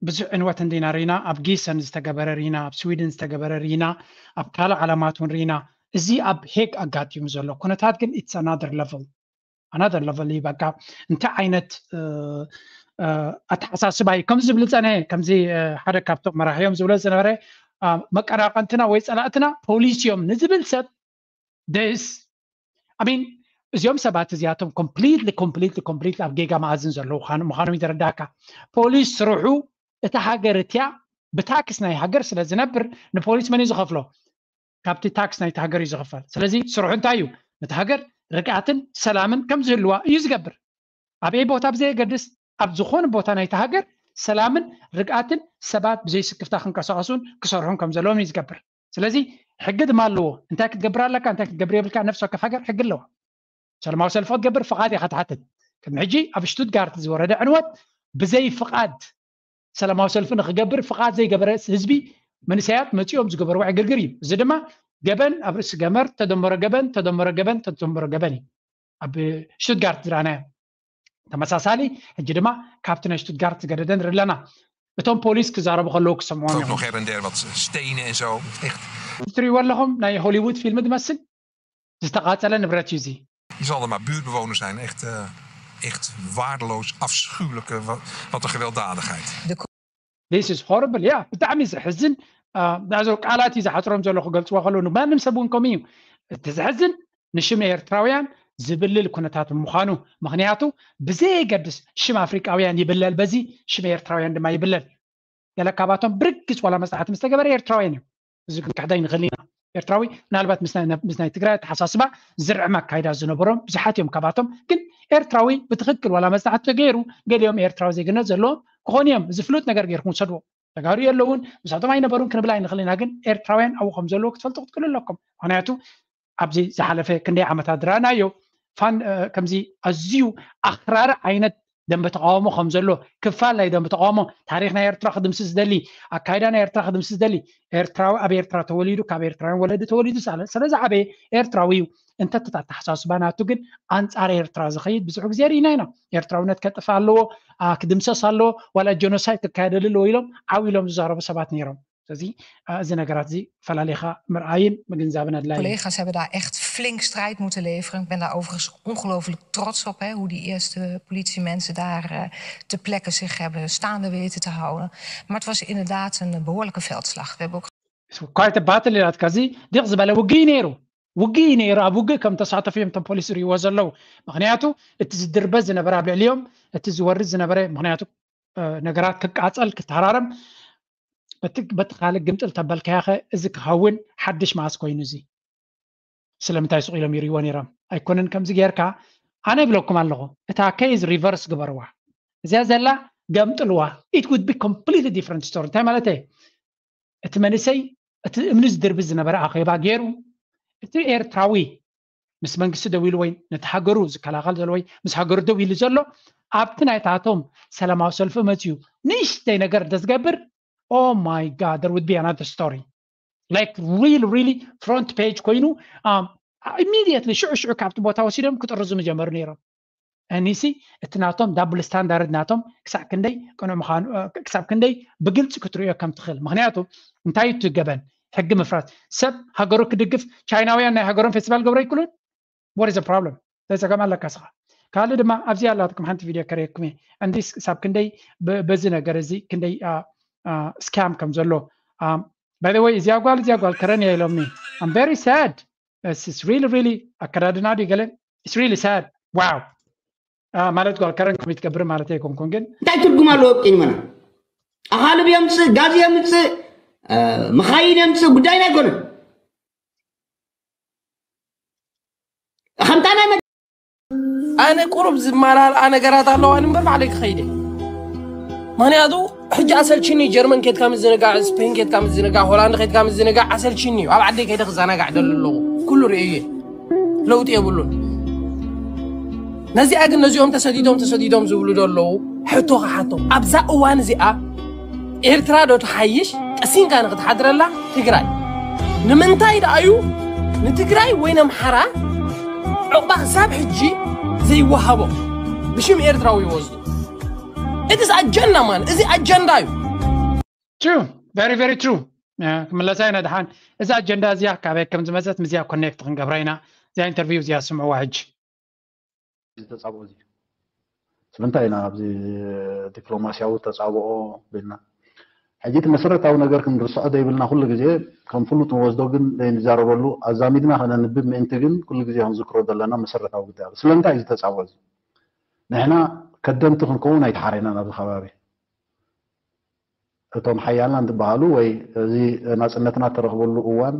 ብዙሕ ዕንወት እንዲና ርኢና፣ ኣብ ጊሰን ዝተገበረ ርኢና፣ ኣብ ስዊድን ዝተገበረ ርኢና፣ ኣብ ካልእ ዓለማት እውን ርኢና። እዚ ኣብ ሄግ ኣጋጢሙ ዘሎ ኩነታት ግን it's another level, another level እዩ። በቃ እንታይ ዓይነት እ፣ እ፣ ኣተሓሳስባ እዩ ከምዚ ዝብል ዝፀንሐ? ከምዚ እ፣ ሓደ ካብቶም መራሕዮም ዝብሎ ዝነበረ እ፣ መቀናቐንትና ወይ ፀላእትና ፖሊስ እዮም ንዝብል ሰብ ደስ ኣሚን እዚኦም ሰባት እዚኣቶም ኮምፕሊትሊ ኮምፕሊትሊ ኮምፕሊትሊ ኣብ ጌጋ መኣዝን ዘለዉ ምዃኑ- ምዃኖም ይተረዳእካ። ፖሊስ ስርሑ እታ ሃገር እቲያ ብታክስ ናይ ሃገር ስለ ዝነብር ንፖሊስ መን እዩ ዝኸፍሎ? ካብቲ ታክስ ናይቲ ሃገር እዩ ዝኽፈል። ስለዚ ስርሑ እንታይ እዩ? ነቲ ሃገር ርግኣትን ሰላምን ከም ዝህልዋ እዩ ዝገብር። ኣበይ ቦታ ብዘየገድስ ኣብ ዝኾነ ቦታ ናይቲ ሃገር ሰላምን ርግኣትን ሰባት ብዘይስክፍታ ክንቀሳቐሱን ክሰርሑን ከም ዘለዎም እዩ ዝገብር። ስለዚ ሕጊ ድማ ኣለዎ። እንታይ ክትገብር ኣለካ፣ እንታይ ክትገብር የብልካ፣ ነፍሲ ወከፍ ሃገር ሕጊ ኣለዋ። ሰላማዊ ሰልፊ ክትገብር ፍቓድ ኢኻ ትሓትት። ቅድሚ ሕጂ ኣብ ሽቱትጋርት ዝወረደ ዕንወት ብዘይ ፍቓድ ሰላማዊ ሰልፊ ንክገብር ፍቓድ ዘይገበረ ህዝቢ መንእሰያት መፂኦም ዝገበርዎ ዕግርግር እዩ። እዚ ድማ ገበን ኣብ ርእሲ ገመር ተደመረ ገበን ተደመረ ገበን ተደመረ ገበን እዩ። ኣብ ሽቱትጋርት ዝረኣናዮ ተመሳሳሊ ሕጂ ድማ ካብቲ ናይ ሽቱትጋርት ዝገደደ ንርኢ ኣለና። እቶም ፖሊስ ክዛረቡ ከለዉ ክሰምዖም ook እዮም። Nog her en der wat stenen en zo. Echt, ትሪእዎ ኣለኹም ናይ ሆሊውድ ፊልም ዝመስል ዝተቓፀለ ንብረት እዩ እዚ። Je zal er maar buurtbewoner zijn. Echt, eh, echt waardeloos, afschuwelijke, wat, wat een gewelddadigheid. This is horrible. ያ ብጣዕሚ ዘሕዝን እ፣ ናዞ ቃላት እዩ ዝሓፅሮም ዘሎ ክገልፅዎ ከለዉ ንማንም ሰብ እውን ከምኡ እዩ። እቲ ዘሕዝን ንሽም ኤርትራውያን ዝብልል ኩነታት ምዃኑ፣ ምኽንያቱ ብዘየገድስ ሽም ኣፍሪቃውያን ይብለል፣ በዚ ሽም ኤርትራውያን ድማ ይብለል። ገለ ካባቶም ብርግፅ ዋላ መፅናዕቲ ምስ ተገበረ ኤርትራውያን እዮም። እዚ ክንክሕዶ ኣይንኽእል ኢና። ኤርትራዊ ምናልባት ምስ ናይ- ምስ ናይ ትግራይ ኣተሓሳስባ ዝርዕም ኣካይዳ ዝነበሮም ብዙሓት እዮም። ካባቶም ግን ኤርትራዊ ብትኽክል ዋላ መፅናዕቲ ተገይሩ ገሊኦም ኤርትራዊ ዜግነት ዘለዎም ክኾኑ እዮም። እዚ ፍሉጥ ነገር ገይርኩም ውሰድዎ። ተጋሩ የለውን ምሳቶም ኣይነበሩን ክንብል ኣይንኽእል ኢና። ግን ኤርትራውያን ኣብኡ ከም ዘለዉ ክትፈልጡ ክትክእሉ ኣለኩም። ምክንያቱ ኣብዚ ዝሓለፈ ክንደይ ዓመታት ዝረኣናዮ ፋን እ፣ ከምዚ ኣዝዩ ኣኽራሪ ዓይነት ደንበ ተቃውሞ ከም ዘሎ ክፋል ናይ ደንበ ተቃውሞ ታሪኽ ናይ ኤርትራ ክድምስስ ዝደሊ ኣካይዳ ናይ ኤርትራ ክድምስስ ዝደሊ ኤርትራዊ ኣብ ኤርትራ ተወሊዱ ካብ ኤርትራውያን ወለዲ ተወሊዱ ሳለ- ስለ ዝዓበየ ኤርትራዊ እዩ። እንተ እቲ ኣተሓሳስባ ናቱ ግን ኣንጻር ኤርትራ ዝኸይድ ብዙሕ ግዜ ርኢና ኢና። ኤርትራውነት ከጥፍእ ኣለዎ፣ ኣ፣ ክድምሰስ ኣለዎ፣ ዋላ ጀኖሳይድ ክካየደሉ ኣለዎ ኢሎም ዓው ኢሎም ዝዛረቡ ሰባት ነይሮም። ስለዚ ኣ፣ እዚ ነገራት እዚ ፈላሊኻ ምርኣይን ምግንዛብን ኣድላይ እዩ። Collega's hebben daar echt flink strijd moeten leveren. Ik ben daar overigens ongelooflijk trots op, hè, hoe die eerste politiemensen daar eh, te plekke zich hebben staande weten te houden. Maar het was inderdaad een eh, behoorlijke veldslag. We hebben ook ኳይተ ባትል ኢላትካ እዚ ዲቕ ዝበለ ውግእ ነይሩ። ውግእ ነይሩ። ኣብ ውግእ ከም ተሳተፉ እዮም እቶም ፖሊስ ዝርእይዎ ዘለዉ። ምክንያቱ እቲ ዝድርበ ዝነበረ ኣብ ልዕሊኦም እቲ ዝወርድ ዝነበረ ምክንያቱ እ፣ ነገራት ክቃፀል ክተሃራረም በቲ በቲ ካልእ ግምጥል ተበልካያኸ እዚ ክኸውን ሓድሽ መዓስ ኮይኑ እዚ ስለምንታይ ስቕ ኢሎም ይርእይዎ ነይሮም ኣይኮነን ከምዚ ጌርካ ኣነ ይብለኩም ኣለኹ እታ ኬዝ ሪቨርስ ግበርዋ እዚኣ ዘላ ገምጥልዋ it would be completely different story እንታይ ማለት እቲ መንእሰይ እቲ እምኒ ዝድርቢ ዝነበረ ኣኼባ ገይሩ እቲ ኤርትራዊ ምስ መንግስቲ ደው ኢሉ ወይ ነቲ ሃገሩ ዝከላኸል ዘሎ ወይ ምስ ሃገሩ ደው ኢሉ ዘሎ ኣብቲ ናይታቶም ሰላማዊ ሰልፊ መፅዩ ንእሽተይ ነገር እንተዝገብር oh my god there would be another story like really really front page ኮይኑ um, immediately ሽዑ ሽዑ ካብቲ ቦታ ወሲዶም ክጥርዙ ምጀመሩ ነይሮም። እኒሲ እቲ ናቶም double standard ናቶም ክሳብ ክንደይ ቅኑዕ ምዃኑ ክሳብ ክንደይ ብግልፂ ክትርእዮ ከም ትኽእል። ምክንያቱ እንታይ እቲ ገበን ሕጊ ምፍራስ ሰብ ሃገሩ ክድግፍ ቻይናውያን ናይ ሃገሮም ፌስቲቫል ገብረ ይክሉን? What is the problem? ተፀገም ኣለካ ስኻ። ካልእ ድማ ኣብዚ ኣላትኩም ሓንቲ ቪድዮ ከርእየኩም እየ። እንዲስ ክሳብ ክንደይ በዚ ነገር እዚ ክንደይ scam ከም ዘሎ። By the way እዚኣ ጓል እዚኣ ጓል ከረን እያ ኢሎምኒ። I'm very sad. It's really really ኣከዳድና ድዩ ገለ? It's really sad. Wow. ማለት ጓል ከረን ከምኡ ትገብር ማለት ኣይኮንኩን ግን እንታይ ትርጉም ኣለዎ? ኣብቀኝ መና ኣኻልብ የምፅእ፣ ጋዝ የምፅእ፣ መኻይን የምፅእ ጉዳይና ኣይኮነን። ከምታ ናይ ኣነ ቁሩብ ዝመላልኣ ነገራት ኣለዋ እምበር ባዕለይ ክኸይደ። ምክንያቱ ሕጂ ኣሰልችኒ ጀርመን ኬድካ ምዝንጋዕ፣ ስፔን ኬድካ ምዝንጋዕ፣ ሆላንድ ኬድካ ምዝንጋዕ ኣሰልችኒ እዩ። ኣብ ዓደይ ከይደ ክዘናጋዕ ደሊ ኣለኹ። ኩሉ ርእየ ለውጢ የብሉን። ነዚኣ ግን ነዚኦም ተሰዲዶም ተሰዲዶም ዝብሉ ዶ ኣለዉ? ሕቶ ክሓቶም። ኣብዛ እዋን እዚኣ ኤርትራ ዶ ትሓይሽ ቀሲንካ ንክትሓድረላ ትግራይ? ንምንታይ ደኣ እዩ ንትግራይ ወይ ነምሓራ ዕቑባ ክሳብ ሕጂ ዘይወሃቦ? ብሽም ኤርትራዊ ይወስዱ። እቲ ኣጀንዳ ማን እዚ ኣጀንዳ እዩ። True, very very true። ክምለሳ ኢና ድሓን እዛ ኣጀንዳ እዚኣ ካበይ ከም ዝመፀት ምስዚኣ ኮኔክት ክንገብራ ኢና። እዚኣ ኢንተርቪው እዚኣ ስምዕዋ ሕጂ። ዝተፃብኦ እዚ ስለምንታይ ኢና ኣብዚ ዲፕሎማስያዊ ተፃብኦ ብልና ሕጂ እቲ መሰረታዊ ነገር ክንርስዖ ዘይብልና ኩሉ ግዜ ከም ፍሉጥ ንወስዶ ግን ዘይንዛረበሉ ኣዛሚድና ከነንብብ ምእንቲ ግን ኩሉ ግዜ ክንዝክሮ ዘለና መሰረታዊ ጉዳይ ኣሎ። ስለምንታይ እዩ ዝተፃብኦ እዚ? ንሕና ከደምቲ ክንከውን ኣይተሓረናን ኣብዚ ከባቢ። እቶም ሓያልና እንትበሃሉ ወይ እዚ ናፅነትና እተረኽበሉ እዋን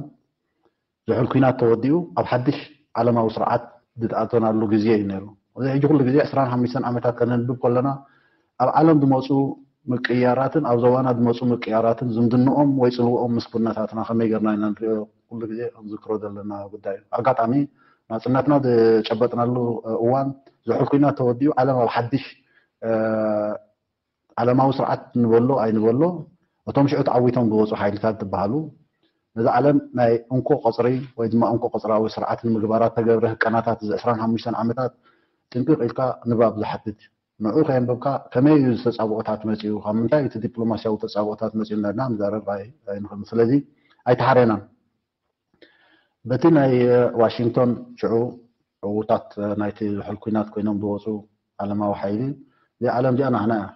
ዝሑል ኲናት ተወዲኡ ኣብ ሓድሽ ዓለማዊ ስርዓት ዝተኣተናሉ ግዜ እዩ ነይሩ። እዚ ሕጂ ኩሉ ግዜ ዕስራን ሓሙሽተን ዓመታት ከነንብብ ከለና ኣብ ዓለም ዝመፁ ምቅያራትን ኣብ ዞባና ዝመፁ ምቅያራትን ዝምድንኦም ወይ ፅልውኦም ምስ ኩነታትና ከመይ ገርና ኢና ንሪኦ ኩሉ ግዜ ክንዝክሮ ዘለና ጉዳይ እዩ። ኣጋጣሚ ናፅነትና ዝጨበጥናሉ እዋን ዝሑል ኲናት ተወዲኡ ዓለም ኣብ ሓድሽ ዓለማዊ ስርዓት ንበሎ ኣይንበሎ እቶም ሽዑ ተዓዊቶም ዝወፁ ሓይልታት ዝበሃሉ ነዚ ዓለም ናይ እንኮ ቅፅሪ ወይ ድማ እንኮ ቅፅራዊ ስርዓት ንምግባር እተገብረ ህቀናታት እዚ ዕስራን ሓሙሽተን ዓመታት ጥንቅቕ ኢልካ ንባብ ዝሓትት እዩ። ንዑ ከየንበብካ ከመይ እዩ ዝተፃብኦታት መፂኡ ካብ ምንታይ እቲ ዲፕሎማስያዊ ተፃብኦታት መፂኡ እንዳልና ንዛረብ ኣይንኽእልን። ስለዚ ኣይተሓረናን። በቲ ናይ ዋሽንግቶን ሽዑ ዕዉታት ናይቲ ዝሑል ኲናት ኮይኖም ዝወፁ ዓለማዊ ሓይሊ እዚኣ ዓለም እዚኣ ናህና እያ።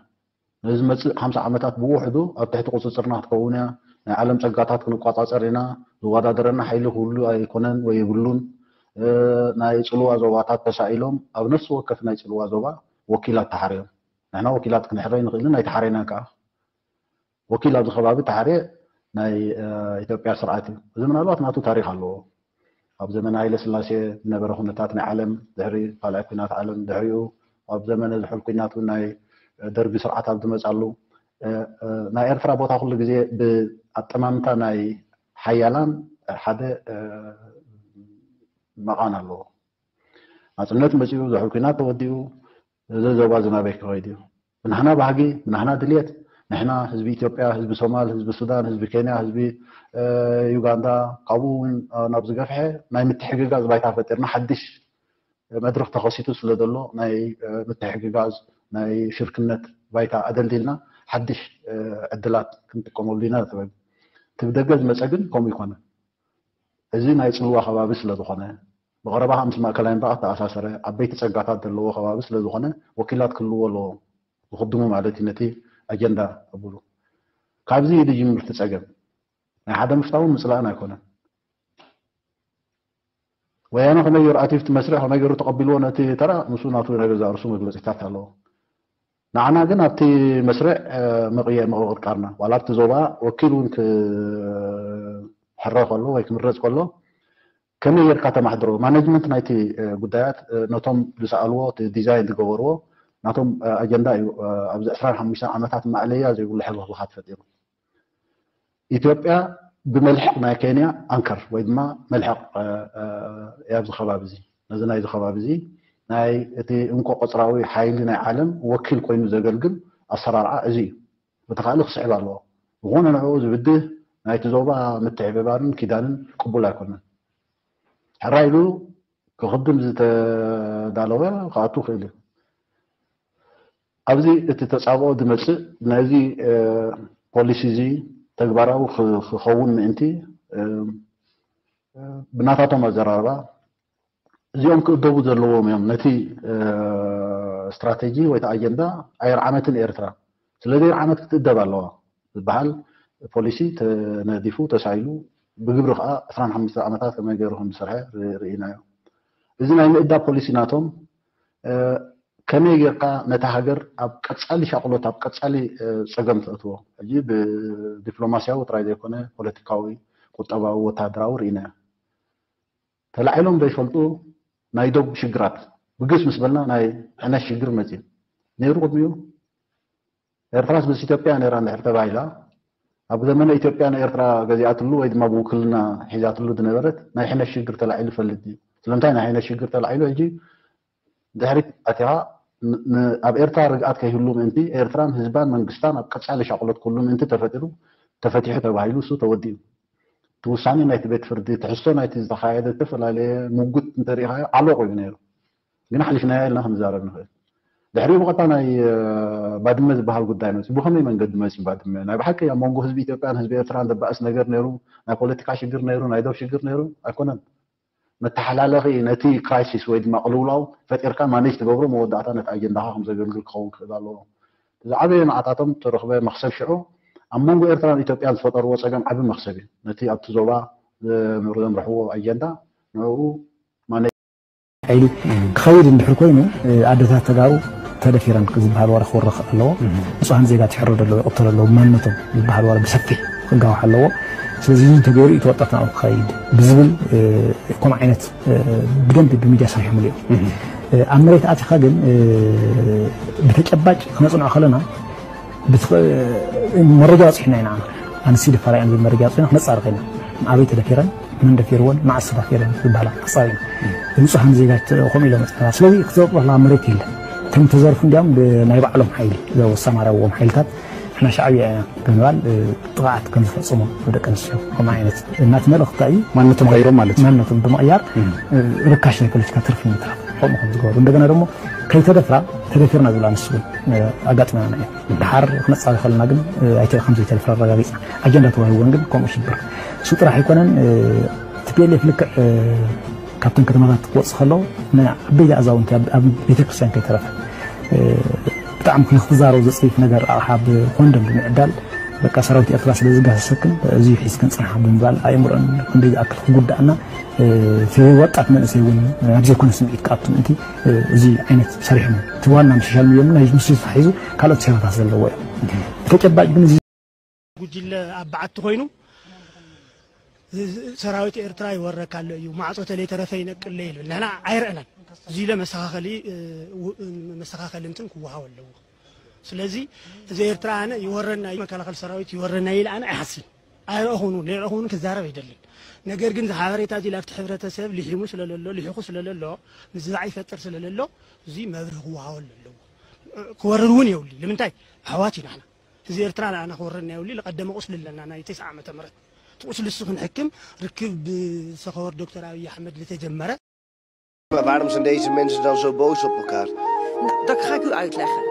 ነዚ ዝመፅእ ሓምሳ ዓመታት ብውሕዱ ኣብ ትሕቲ ቁፅፅርና ክትከውን እያ። ናይ ዓለም ፀጋታት ክንቋፃፀር ኢና። ዝወዳደረና ሓይሊ ክህሉ ኣይኮነን ወይ የብሉን። ናይ ፅልዋ ዞባታት ተሳኢሎም ኣብ ነፍሲ ወከፍ ናይ ፅልዋ ዞባ ወኪላት ተሓርዮም። ንሕና ወኪላት ክንሕረ ኣይንኽእልን ኣይተሓረናን ከዓ። ወኪል ኣብዚ ከባቢ ተሓርየ ናይ ኢትዮጵያ ስርዓት እዩ። እዚ ምናልባት ናቱ ታሪክ ኣለዎ። ኣብ ዘመነ ሃይለ ስላሴ ዝነበረ ኩነታት ናይ ዓለም ድሕሪ ካልኣይ ኩናት ዓለም ድሕሪኡ ኣብ ዘመነ ዝሑል ኩናት እውን ናይ ደርጊ ስርዓት ኣብ ዝመፃሉ ናይ ኤርትራ ቦታ ኩሉ ግዜ ብኣጠማምታ ናይ ሓያላን ሓደ መቓን ኣለዎ። ናፅነት መፂኡ ዝሑል ኩናት ተወዲኡ እዚ ዞባ እዚ ናበይ ክኸይድ እዩ? ብናህና ባህጊ ብናህና ድልየት ንሕና ህዝቢ ኢትዮጵያ ህዝቢ ሶማል ህዝቢ ሱዳን ህዝቢ ኬንያ ህዝቢ ዩጋንዳ ካብኡ እውን ናብ ዝገፍሐ ናይ ምትሕግጋዝ ባይታ ፈጢርና ሓድሽ መድረክ ተኸሲቱ ስለ ዘሎ ናይ ምትሕግጋዝ ናይ ሽርክነት ባይታ ኣደልዲልና ሓድሽ ዕድላት ክንጥቀመሉ ኢና ትብል። እቲ ብደገ ዝመፀ ግን ከምኡ ይኮነ። እዚ ናይ ፅልዋ ከባቢ ስለ ዝኾነ ብቐረባ ምስ ማእከላይ ምብራቕ ዝተኣሳሰረ ዓበይቲ ፀጋታት ዘለዎ ከባቢ ስለ ዝኾነ ወኪላት ክህልዎ ኣለዎ። ዝኽድሙ ማለት እዩ ነቲ ኣጀንዳ ኣብሉ። ካብዚ እዩ ዝጅምር እቲ ፀገም። ናይ ሓደ ምፍታውን ምፅላእን ኣይኮነን። ወያነ ከመይ ገይሩ ኣትዩ እቲ መስርሕ ከመይ ገይሩ ተቐቢልዎ ነቲ ተራ ምስኡ ናቱ ነገር ዝኣርሱ መግለፂታት ኣለዎ። ንዓና ግን ኣብቲ መስርዕ መቕየ ምቕርቃርና ዋላ ኣብቲ ዞባ ወኪል እውን ክሕረ ከሎ ወይ ክምረፅ ከሎ ከመይ ጌርካ ተማሕድሮ ማነጅመንት ናይቲ ጉዳያት ነቶም ዝሰኣልዎ ዲዛይን ዝገበርዎ ናቶም ኣጀንዳ እዩ። ኣብዚ ዕስራን ሓሙሽተን ዓመታት ማእለያ ዘይብሉ ሕልኽልኻት ፈጢሩ። ኢትዮጵያ ብመልሕቕ ናይ ኬንያ ኣንከር ወይ ድማ መልሕቕ ኣብዚ ከባቢ እዚ ነዚ ናይዚ ከባቢ እዚ ናይ እቲ እንኮ ቆፅራዊ ሓይሊ ናይ ዓለም ወኪል ኮይኑ ዘገልግል ኣሰራርዓ እዚ እዩ። በቲ ካልእ ክስዕብ ኣለዎ። ዝኾነ ንዕኡ ዝብድህ ናይቲ ዞባ ምትሕብባርን ኪዳንን ቅቡል ኣይኮነን። ሕራይ ኢሉ ክኽድም ዝተዳለወ ክኣቱ ይኽእል እዩ። ኣብዚ እቲ ተጻብኦ ዝመጽእ ነዚ ፖሊሲ እዚ ተግባራዊ ክኸውን ምእንቲ ብናታቶም ኣዘራርባ እዚኦም ክእደቡ ዘለዎም እዮም። ነቲ ስትራቴጂ ወይ ኣጀንዳ ኣይርዓመትን ኤርትራ። ስለዚ ኣይርዓመት ክትእደብ ኣለዋ ዝበሃል ፖሊሲ ተነዲፉ ተሳኢሉ ብግብሪ ከዓ ዕስራን ሓሙሽተ ዓመታት ከመይ ገይሩ ከም ዝሰርሐ ርኢናዮ። እዚ ናይ ምእዳብ ፖሊሲ ናቶም ከመይ ጌርካ ነታ ሃገር ኣብ ቀጻሊ ሻቕሎት ኣብ ቀጻሊ ጸገም ተእትዎ? ሕጂ ብዲፕሎማስያዊ ጥራይ ዘይኮነ ፖለቲካዊ፣ ቁጠባዊ፣ ወታደራዊ ርኢናዮ። ተላዒሎም ዘይፈልጡ ናይ ዶብ ሽግራት ብግስ ምስ በልና ናይ ሕነሽ ሽግር መፅዩ ነይሩ። ቅድሚኡ ኤርትራስ ምስ ኢትዮጵያ ነይራ እንድሕር ተባሂላ ኣብ ዘመነ ኢትዮጵያ ንኤርትራ ገዚኣትሉ ወይ ድማ ብውክልና ሒዛትሉ ዝነበረት ናይ ሕነሽ ሽግር ተላዒሉ ይፈልጥ እዩ። ስለምንታይ ናይ ሕነሽ ሽግር ተላዒሉ ሕጂ ድሕሪት ኣቲኻ ኣብ ኤርትራ ርግኣት ከይህሉ ምእንቲ ኤርትራን ህዝባን መንግስታን ኣብ ቀጻሊ ሻቕሎት ክህሉ ምእንቲ ተፈጢሩ ተፈቲሑ ተባሂሉ እሱ ተወዲኡ። እቲ ውሳኔ ናይቲ ቤት ፍርዲ ትሕዝቶ ናይቲ ዝተኻየደ ዝተፈላለየ ምጉት እንተሪኢኻዮ ዓሎቕ እዩ ነይሩ። ግን ሓሊፍናዮ ኢልና ክንዛረብ ንኽእል። ድሕሪኡ ብቐጥታ ናይ ባድመ ዝበሃል ጉዳይ መፅዩ። ብኸመይ መንገዲ መፅዩ ባድመ? ናይ ብሓቂ ኣብ መንጎ ህዝቢ ኢትዮጵያን ህዝቢ ኤርትራን ዘባእስ ነገር ነይሩ? ናይ ፖለቲካ ሽግር ነይሩ? ናይ ዶብ ሽግር ነይሩ? ኣይኮነን። መተሓላለኺ ነቲ ክራይሲስ ወይ ድማ ቅልውላው ፈጢርካ ማኔጅ ትገብሮ መወዳእታ ነቲ ኣጀንዳኻ ከም ዘገልግል ክኸውን ክኽእል ኣለዎ። ዝዓበየ ንዓታቶም ተረኽበ መኽሰብ ሽዑ ኣብ መንጎ ኤርትራን ኢትዮጵያን ዝፈጠርዎ ጸገም ዓቢ መኽሰብ እዩ። ነቲ ኣብቲ ዞባ ዘምርሕዎ ኣጀንዳ ንዕኡ ማኔጅ ሓይሊ ክኸይድ እንድሕር ኮይኑ ኣደታት ተጋሩ ተደፊረን ዝበሃል ወረ ክወረኽ ኣለዎ። ንጹሃን ዜጋ ትሕረዱ ኣለዉ፣ ይቕተሉ ኣለዉ፣ ማንነቶም ዝበሃል ወረ ብሰፊሕ ክጋዋሕ ኣለዎ። ስለዚ እዚ ተገይሩ እዩ ተወጣት ናብኡ ክኸይድ ብዝብል ከምኡ ዓይነት ብደንብ ብሚድያ ሰሪሖምሉ እዮም። ኣብ መሬት ኣቲኻ ግን ብተጨባጭ ክነፅንዖ ከለና መረጃ ኣውፂሕና ኢና። ኣንሲ ደፋራ እየን ዝብል መረጃ ኣውፂሕና ክነፃርቕ ኢና። ኣበይ ተደፊረን፣ መን ደፊርወን፣ መዓስ ተዳፊረን ዝበሃላ ክፃር ኢና። ንፁሃን ዜጋ ከምኡ ኢሎም መፅናና። ስለዚ ክትዘርቑ ከለካ መሬት የለን። እቶም ተዘርፉ እንዲያም ብናይ ባዕሎም ሓይሊ ዘወሳማራዎም ሓይልታት ንሕና ሻዕብያ ኢና ብምባል ጥቕዓት ከም ዝፈፀሙ ደቂ ኣንስትዮ ከምኡ ዓይነት እናት መልእኽቲ እዩ። ማንነቶም ቀይሮም ማለት እዩ። ማንነቶም ብምቕያር ርካሽ ናይ ፖለቲካ ትርፊ ንምትራፍ ከምኡ ከም ዝገበሩ እንደገና ደግሞ ከይተደፍራ ተደፊርና ዝብላ ንሱ እውን ኣጋጢመና እዩ። ድሓር ክነፃሪ ከለና ግን ኣይተ ከም ዘይተደፍራ ኣረጋጊፅና። ኣጀንዳ ተዋሂብወን ግን ከምኡ ሽብር እሱ ጥራሕ ኣይኮነን። ቲፒኤልኤፍ ልክዕ ካብተን ከተማታት ክወፅእ ከለዉ ንዓበይቲ ኣዛውንቲ ኣብ ቤተክርስትያን ከይተረፈ ብጣዕሚ ንክትዛረቡ ዘፅሪፍ ነገር ኣቕሓ ብኮንደም ብምዕዳል በቃ ሰራዊት ኤርትራ ስለ ዝጋሰሰክን እዚ ሒዝክን ፅንሓ ብምባል ኣእምሮን ክንደይ ዝኣክል ክጉዳእና እቲ ወጣት መንእሰይ እውን ናብ ዘይኮነ ስምዒት ክኣቱ ምእንቲ እዚ ዓይነት ሰሪሖም እቲ ዋና ምስ ሻል ሚዮን ናይ ምስ ተታሒዙ ካልኦት ሴራታት ዘለዎ እዮም። ብተጨባጭ ግን እዚ ጉጅለ ኣብ በዓቲ ኮይኑ ሰራዊት ኤርትራ ይወረካ ኣሎ እዩ፣ ማዕጾ ተለይተረፈ ይነቅለ ይብል። ንሕና ኣይረእናን። እዚ ኢለ መስተኻኸሊ መስተኻኸሊ እንትን ክወሃቦ ኣለዎ። ስለዚ እዚ ኤርትራ ኣነ ይወረና እዩ፣ መከላኸሊ ሰራዊት ይወረና ኢለ ኣነ ኣይሓስብን። ኣይረእኹን እውን፣ ዘይረእኹን ክዛረብ ኣይደልን። ነገር ግን እዚ ሓበሬታ እዚ ላብቲ ሕብረተሰብ ልሒሙ ስለለሎ፣ ልሒኹ ስለለሎ፣ ምዝባዕ ይፈጥር ስለለሎ፣ እዚ መብርሂ ክወሃበሉ ኣለዎ። ክወርር እውን የብሉ። ንምንታይ? ኣሕዋት ኢና ንሕና። እዚ ኤርትራ ንዓና ክወረና የብሉ። ዝቐደመ ቁስሊ ኣለና፣ ናይ ተስዓ ዓመተ ምህረት። እቲ ቁስሊ እሱ ክንሕክም ርክብ ብሰኸወር ዶክተር ኣብይ ኣሕመድ ዝተጀመረ Maar waarom zijn deze mensen dan zo boos op elkaar? Nou, dat ga ik u uitleggen.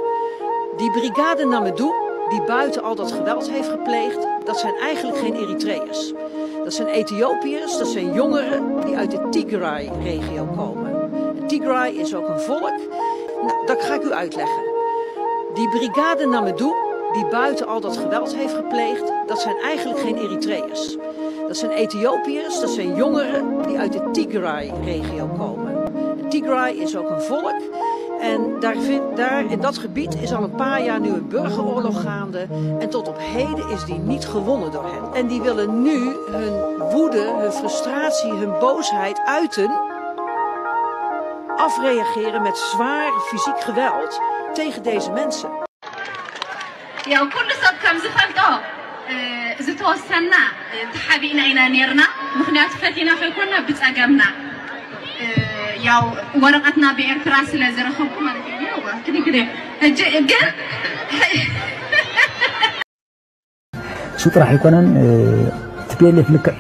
Die brigade Namedou, die buiten al dat geweld heeft gepleegd, dat zijn eigenlijk geen Eritreërs. Dat zijn Ethiopiërs, dat zijn jongeren die uit de Tigray-regio komen. En Tigray is ook een volk. Nou, dat ga ik u uitleggen. Die brigade Namedou, die buiten al dat geweld heeft gepleegd, dat zijn eigenlijk geen Eritreërs. Dat zijn Ethiopiërs, dat zijn jongeren die uit de Tigray-regio komen. En Tigray is ook een volk. En daar, vind, daar in dat gebied is al een paar jaar nu een burgeroorlog gaande. En tot op heden is die niet gewonnen door hen. En die willen nu hun woede, hun frustratie, hun boosheid uiten. Afreageren met zwaar fysiek geweld tegen deze mensen. ያው ኩሉ ሰብ ከም ዝፈልጦ ዝተወሰና ተሓቢእና ኢና ነርና። ምክንያቱ ፈቲና ከይኮና ብፀገምና ያው ወረቀትና ብኤርትራ ስለ ዝረከብኩ ማለት እዩ። ክድግደ ሕጂ ግን እሱ ጥራሕ ኣይኮነን። ቲፒኤልኤፍ ልክዕ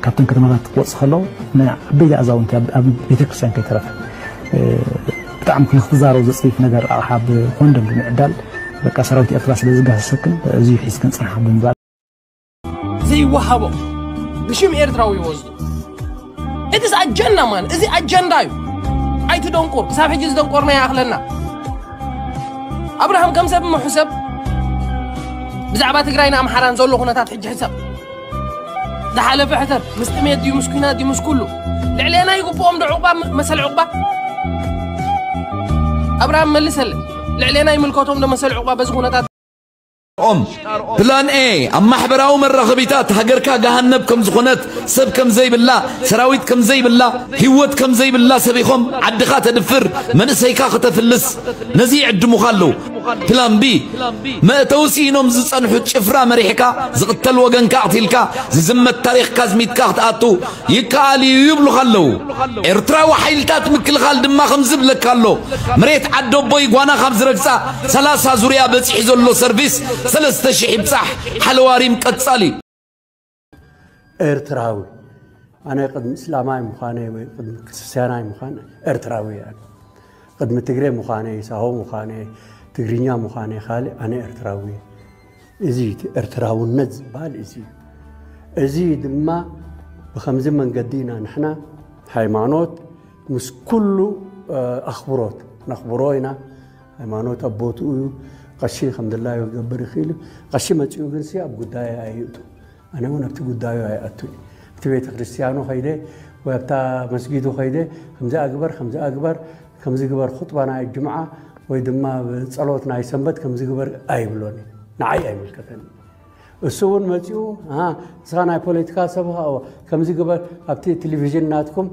ካብተን ከተማታት ክወፅ ከለዉ ናይ ዓበይቲ ኣዛውንቲ ኣብ ቤተክርስትያን ከይተረፈ ብጣዕሚ ንክትዛረቡ ዘፅይፍ ነገር ኣቕሓ ብኮንደም ብምዕዳል በቃ ሰራዊት ኤርትራ ስለ ዝጋሰሰክን እዚ ሒዝክን ፅንሓ ብምባል ዘይወሃቦ ብሽም ኤርትራዊ ይወስዱ። እቲ ኣጀንዳ ማን እዚ ኣጀንዳ እዩ። ኣይትደንቁር። ክሳብ ሕጂ ዝደንቆርና ይኣኽለና። ኣብርሃም ከም ሰብ ምሕሰብ ብዛዕባ ትግራይን ኣምሓራን ዘሎ ኩነታት ሕጂ ሕሰብ። ዝሓለፈ ሕሰብ ምስ ጥሜት ድዩ ምስ ኩናት ድዩ ምስ ኩሉ ልዕሌና ይግብኦም ዶ ዕቑባ መሰል ዕቑባ? ኣብርሃም መልሰለይ። ልዕሌና ይምልከቶም ዶ መሰል ዕቑባ በዚ ኩነታት? ኦም ፕላን ኤ ኣብ ማሕበራዊ መራኸቢታት ሃገርካ ገሃነብ ከም ዝኾነት፣ ሰብ ከም ዘይብላ፣ ሰራዊት ከም ዘይብላ፣ ህይወት ከም ዘይብላ ሰቢኾም ዓድኻ ተድፍር፣ መንእሰይካ ከተፍልስ ነዚ ይዕድሙኻ ኣለዉ። ፕላን ቢ መእተዊ ስኢኖም ዝጸንሑ ጭፍራ መሪሕካ ዝቕተል ወገንካ ኣቕቲልካ ዝዝመት ታሪኽካ ኣዝሚትካ ክትኣቱ ይከኣል እዩ ይብሉኻ ኣለዉ። ኤርትራዊ ሓይልታት ምክልኻል ድማ ከምዚ ይብለካ ኣሎ፣ መሬት ዓዲ ኣቦይ ጓና ካብ ዝረግጻ ሰላሳ ዙርያ በጺሑ ዘሎ ሰርቪስ ሰለስተ ሽሕ ይብጻሕ፣ ሓለዋሪም ቀጻሊ። ኤርትራዊ ኣነ ቅድሚ እስላማይ ምዃነይ ወይ ቅድሚ ክርስትያናይ ምዃን ኤርትራዊ እየ። ቅድሚ ትግሬ ምዃነይ፣ ሳሆ ምዃነይ፣ ትግርኛ ምዃነይ ካልእ ኣነ ኤርትራዊ እየ። እዚ እቲ ኤርትራውነት ዝበሃል እዚ እዩ። እዚ ድማ ብኸምዚ መንገዲ ኢና ንሕና ሃይማኖት ምስ ኩሉ ኣኽብሮት ነኽብሮ ኢና። ሃይማኖት ኣብ ቦትኡ እዩ። ቀሺ ከም ድላዩ ክገብር ይኽእል እዩ። ቀሺ መጺኡ ግን ሲ ኣብ ጉዳይ ኣይእቱ። ኣነ እውን ኣብቲ ጉዳዩ ኣይኣቱን። ኣብቲ ቤተ ክርስቲያኑ ከይደ ወይ ኣብታ መስጊዱ ከይደ ከምዚ ኣግበር ከምዚ ኣግበር ከምዚ ግበር ኹጥባ ናይ ጅምዓ ወይ ድማ ጸሎት ናይ ሰንበት ከምዚ ግበር ኣይብሎን። ንዓይ ኣይምልከተኒ። እሱ እውን መፂኡ ንስኻ ናይ ፖለቲካ ሰብ ከምዚ ግበር ኣብቲ ቴሌቪዥን ናትኩም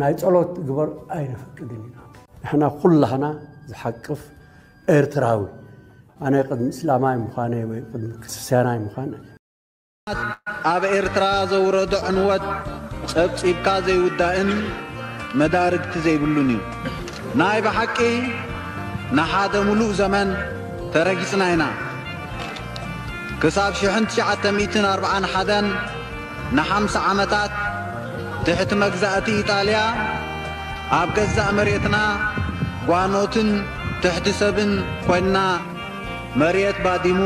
ናይ ፀሎት ግበር ኣይነፈቅድን ኢና። ንሕና ኩላህና ዝሓቅፍ ኤርትራዊ ኣነ ቅድሚ እስላማይ ምዃነይ ወይ ቅድሚ ክርስትያናይ ምዃን ኣብ ኤርትራ ዘውረዶ ዕንወት ጸብጺብካ ዘይውዳእን መዳርግቲ ዘይብሉን እዩ። ናይ ብሓቂ ንሓደ ምሉእ ዘመን ተረጊጽና ኢና። ክሳብ ሽሕን ትሽዓተ ሚእትን ኣርብዓን ሓደን ንሓምሳ ዓመታት ትሕቲ መግዛእቲ ኢጣልያ ኣብ ገዛእ መሬትና ጓኖትን ትሕቲ ሰብን ኮይንና መሬት ባዲሙ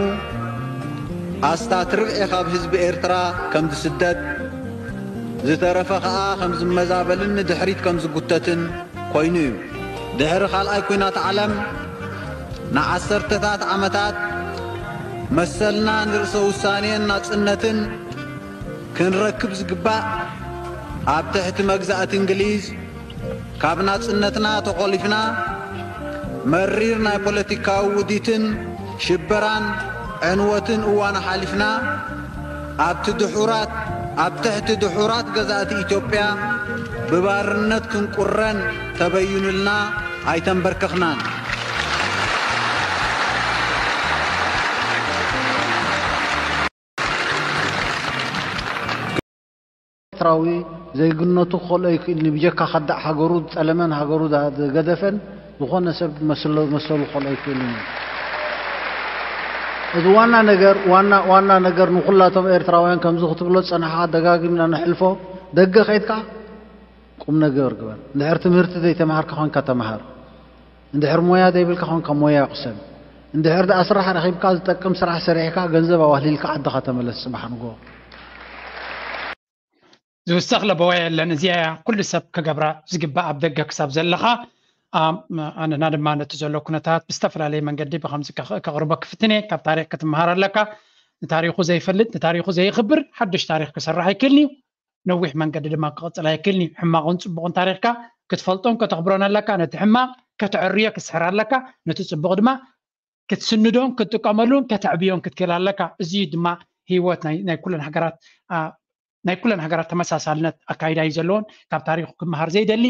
ኣስታት ርብዒ ካብ ህዝቢ ኤርትራ ከም ዝስደድ ዝተረፈ ከኣ ከም ዝመዛበልን ንድሕሪት ከም ዝጉተትን ኮይኑ እዩ። ድሕሪ ካልኣይ ኲናት ዓለም ንዓሰርተታት ዓመታት መሰልና ንርእሰ ውሳኔን ናጽነትን ክንረክብ ዝግባእ ኣብ ትሕቲ መግዛእቲ እንግሊዝ ካብ ናጽነትና ተኾሊፍና መሪር ናይ ፖለቲካዊ ውዲትን ሽበራን ዕንወትን እዋን ሓሊፍና ኣብቲ ድሑራት ኣብ ትሕቲ ድሑራት ገዛእቲ ኢትዮጵያ ብባርነት ክንቁረን ተበይኑልና ኣይተንበርከኽናን። ኤርትራዊ ዜግነቱ ክኸልኦ ይክእል እዩ። ብጀካ ከዳዕ ሃገሩ ዝጠለመን ሃገሩ ዝገደፈን ዝኾነ ሰብ መሰሉ ክኸልኦ ይክእል እዩ። እዚ ዋና ነገር ዋና ዋና ነገር ንኹላቶም ኤርትራውያን ከምዚ ክትብሎ ዝጸናሕካ ደጋጊምና ነሕልፎ። ደገ ከይድካ ቁም ነገር ግበር። እንድሕር ትምህርቲ ዘይተማሃርካ ኮንካ ተማሃር። እንድሕር ሞያ ዘይብልካ ኮንካ ሞያ ቅሰም። እንድሕር ደኣ ስራሕ ረኺብካ ዝጠቅም ስራሕ ሰሪሕካ ገንዘብ ኣዋህሊልካ ዓድኻ ተመለስ ጽባሕ ንግሆ። ዝውሰኽ ለበዋ የለን። እዚኣ እያ ኩሉ ሰብ ክገብራ ዝግባእ ኣብ ደገ ክሳብ ዘለኻ። ኣነና ድማ ነቲ ዘሎ ኩነታት ብዝተፈላለየ መንገዲ ብኸምዚ ከቕርቦ ክፍትን እየ። ካብ ታሪኽ ክትመሃር ኣለካ። ንታሪኹ ዘይፈልጥ ንታሪኹ ዘየኽብር ሓድሽ ታሪኽ ክሰርሕ ኣይክእልን እዩ። ነዊሕ መንገዲ ድማ ክቕጽል ኣይክእልን እዩ። ሕማቕን ጽቡቕን ታሪኽካ ክትፈልጦን ከተኽብሮን ኣለካ። ነቲ ሕማቕ ከተዕርዮ ክትስሕር ኣለካ። ነቲ ጽቡቕ ድማ ክትስንዶን ክትጥቀመሉን ከተዕብዮን ክትክእል ኣለካ። እዚ ድማ ህይወት ናይ ናይ ኩለን ሃገራት ኣ፣ ናይ ኩለን ሃገራት ተመሳሳልነት ኣካይዳ እዩ ዘለዎን ካብ ታሪኹ ክመሃር ዘይደሊ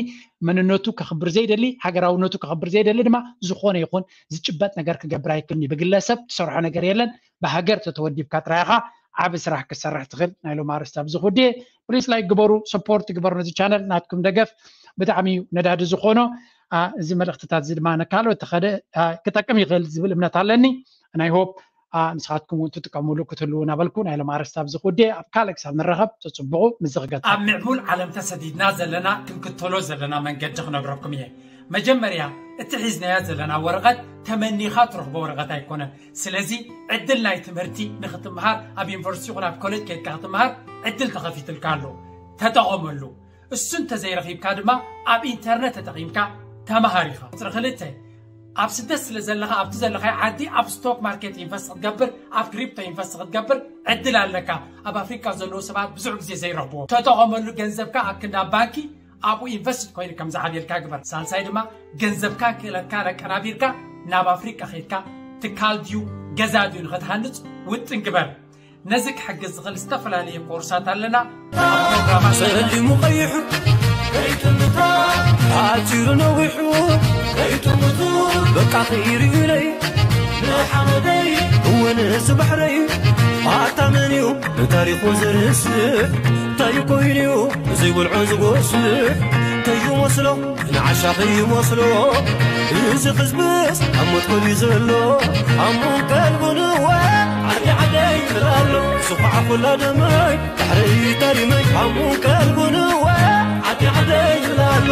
መንነቱ ከኽብር ዘይደሊ ሃገራውነቱ ከኽብር ዘይደሊ ድማ ዝኾነ ይኹን ዝጭበጥ ነገር ክገብር ኣይክእልን እዩ። ብግለሰብ ትሰርሖ ነገር የለን። ብሃገር ተተወዲብካ ጥራይ ኢኻ ዓቢ ስራሕ ክትሰርሕ ትኽእል። ናይ ሎም ኣርእስቲ ኣብዚ ክውድእ። ፕሊስ ላይክ ግበሩ፣ ሰፖርት ግበሩ ነዚ ቻነል ናትኩም ደገፍ ብጣዕሚ እዩ ነዳዲ ዝኾኖ። ኣ፣ እዚ መልእኽትታት እዚ ድማ ንካልኦት ተኸደ ኣ፣ ክጠቅም ይኽእል ዝብል እምነት ኣለኒ። ናይ ሆፕ ንስኻትኩም እውን ትጥቀምሉ ክትህልዉ እናበልኩ ናይ ሎም ኣርእስቲ ኣብዚ ክውድእ፣ ኣብ ካልእ ክሳብ ንራኸብ ተጽብቑ። ምስዚ ክገታ ኣብ ምዕቡል ዓለም ተሰዲድና ዘለና ክንክተሎ ዘለና መንገዲ ክነግረኩም እየ። መጀመርያ እቲ ሒዝናዮ ዘለና ወረቐት ተመኒኻ ትረኽቦ ወረቐት ኣይኮነን። ስለዚ ዕድል ናይ ትምህርቲ ንክትምሃር ኣብ ዩኒቨርሲቲ ይኹን ኣብ ኮሌጅ ከይድካ ክትምሃር ዕድል ተኸፊትልካ ኣሎ። ተጠቐመሉ። እሱ እንተዘይረኺብካ ድማ ኣብ ኢንተርነት ተጠቒምካ ተምሃር ኢኻ። ቁፅሪ ክልተ፣ ኣብ ስደት ስለ ዘለኻ ኣብቲ ዘለኻዮ ዓዲ ኣብ ስቶክ ማርኬት ኢንቨስት ክትገብር፣ ኣብ ክሪፕቶ ኢንቨስት ክትገብር ዕድል ኣለካ። ኣብ ኣፍሪካ ዘለዉ ሰባት ብዙሕ ግዜ ዘይረኽብዎ። ተጠቐመሉ። ገንዘብካ ኣብ ክንዲ ኣብ ባንኪ ኣብኡ ኢንቨስት ኮይኑ ከም ዝዓብየልካ ግበር። ሳልሳይ ድማ ገንዘብካ ክእለትካ ለቀናቢርካ ናብ ኣፍሪቃ ከይድካ ትካል ድዩ ገዛ ድዩ ንኸትሃንፅ ውጥን ግበር። ነዚ ክሕግዝ ዝኽእል ዝተፈላለየ ኮርሳት ኣለና። ኣብ ፕሮግራማት ጸሊሙ ቀይሑ ከይጥምታ፣ ሓጺሩ ነዊሑ ከይጥምቱ፣ በቃ ከይርእዩለይ ንሓመደይ እውን እዚ ባሕረይ ኣታ መን እዩ ንታሪኹ ዝርስዕ? እንታይ ኮይኑ እዩ ዘይበልዖ ዝጎስዕ? ከይመስሎ ንዓሻ ከይመስሎ፣ እዚ ህዝብስ ኣብ ሞት ኮልዩ ዘሎ። ኣሙን ቀልቡ ንወ ዓዲ ዓደይ ይብል ኣሎ። ዝኹዓ ኩላ ደመይ ባሕረይ ታሪመይ። ኣሙን ቀልቡ ንወ ዓዲ ዓደይ ይብል ኣሎ።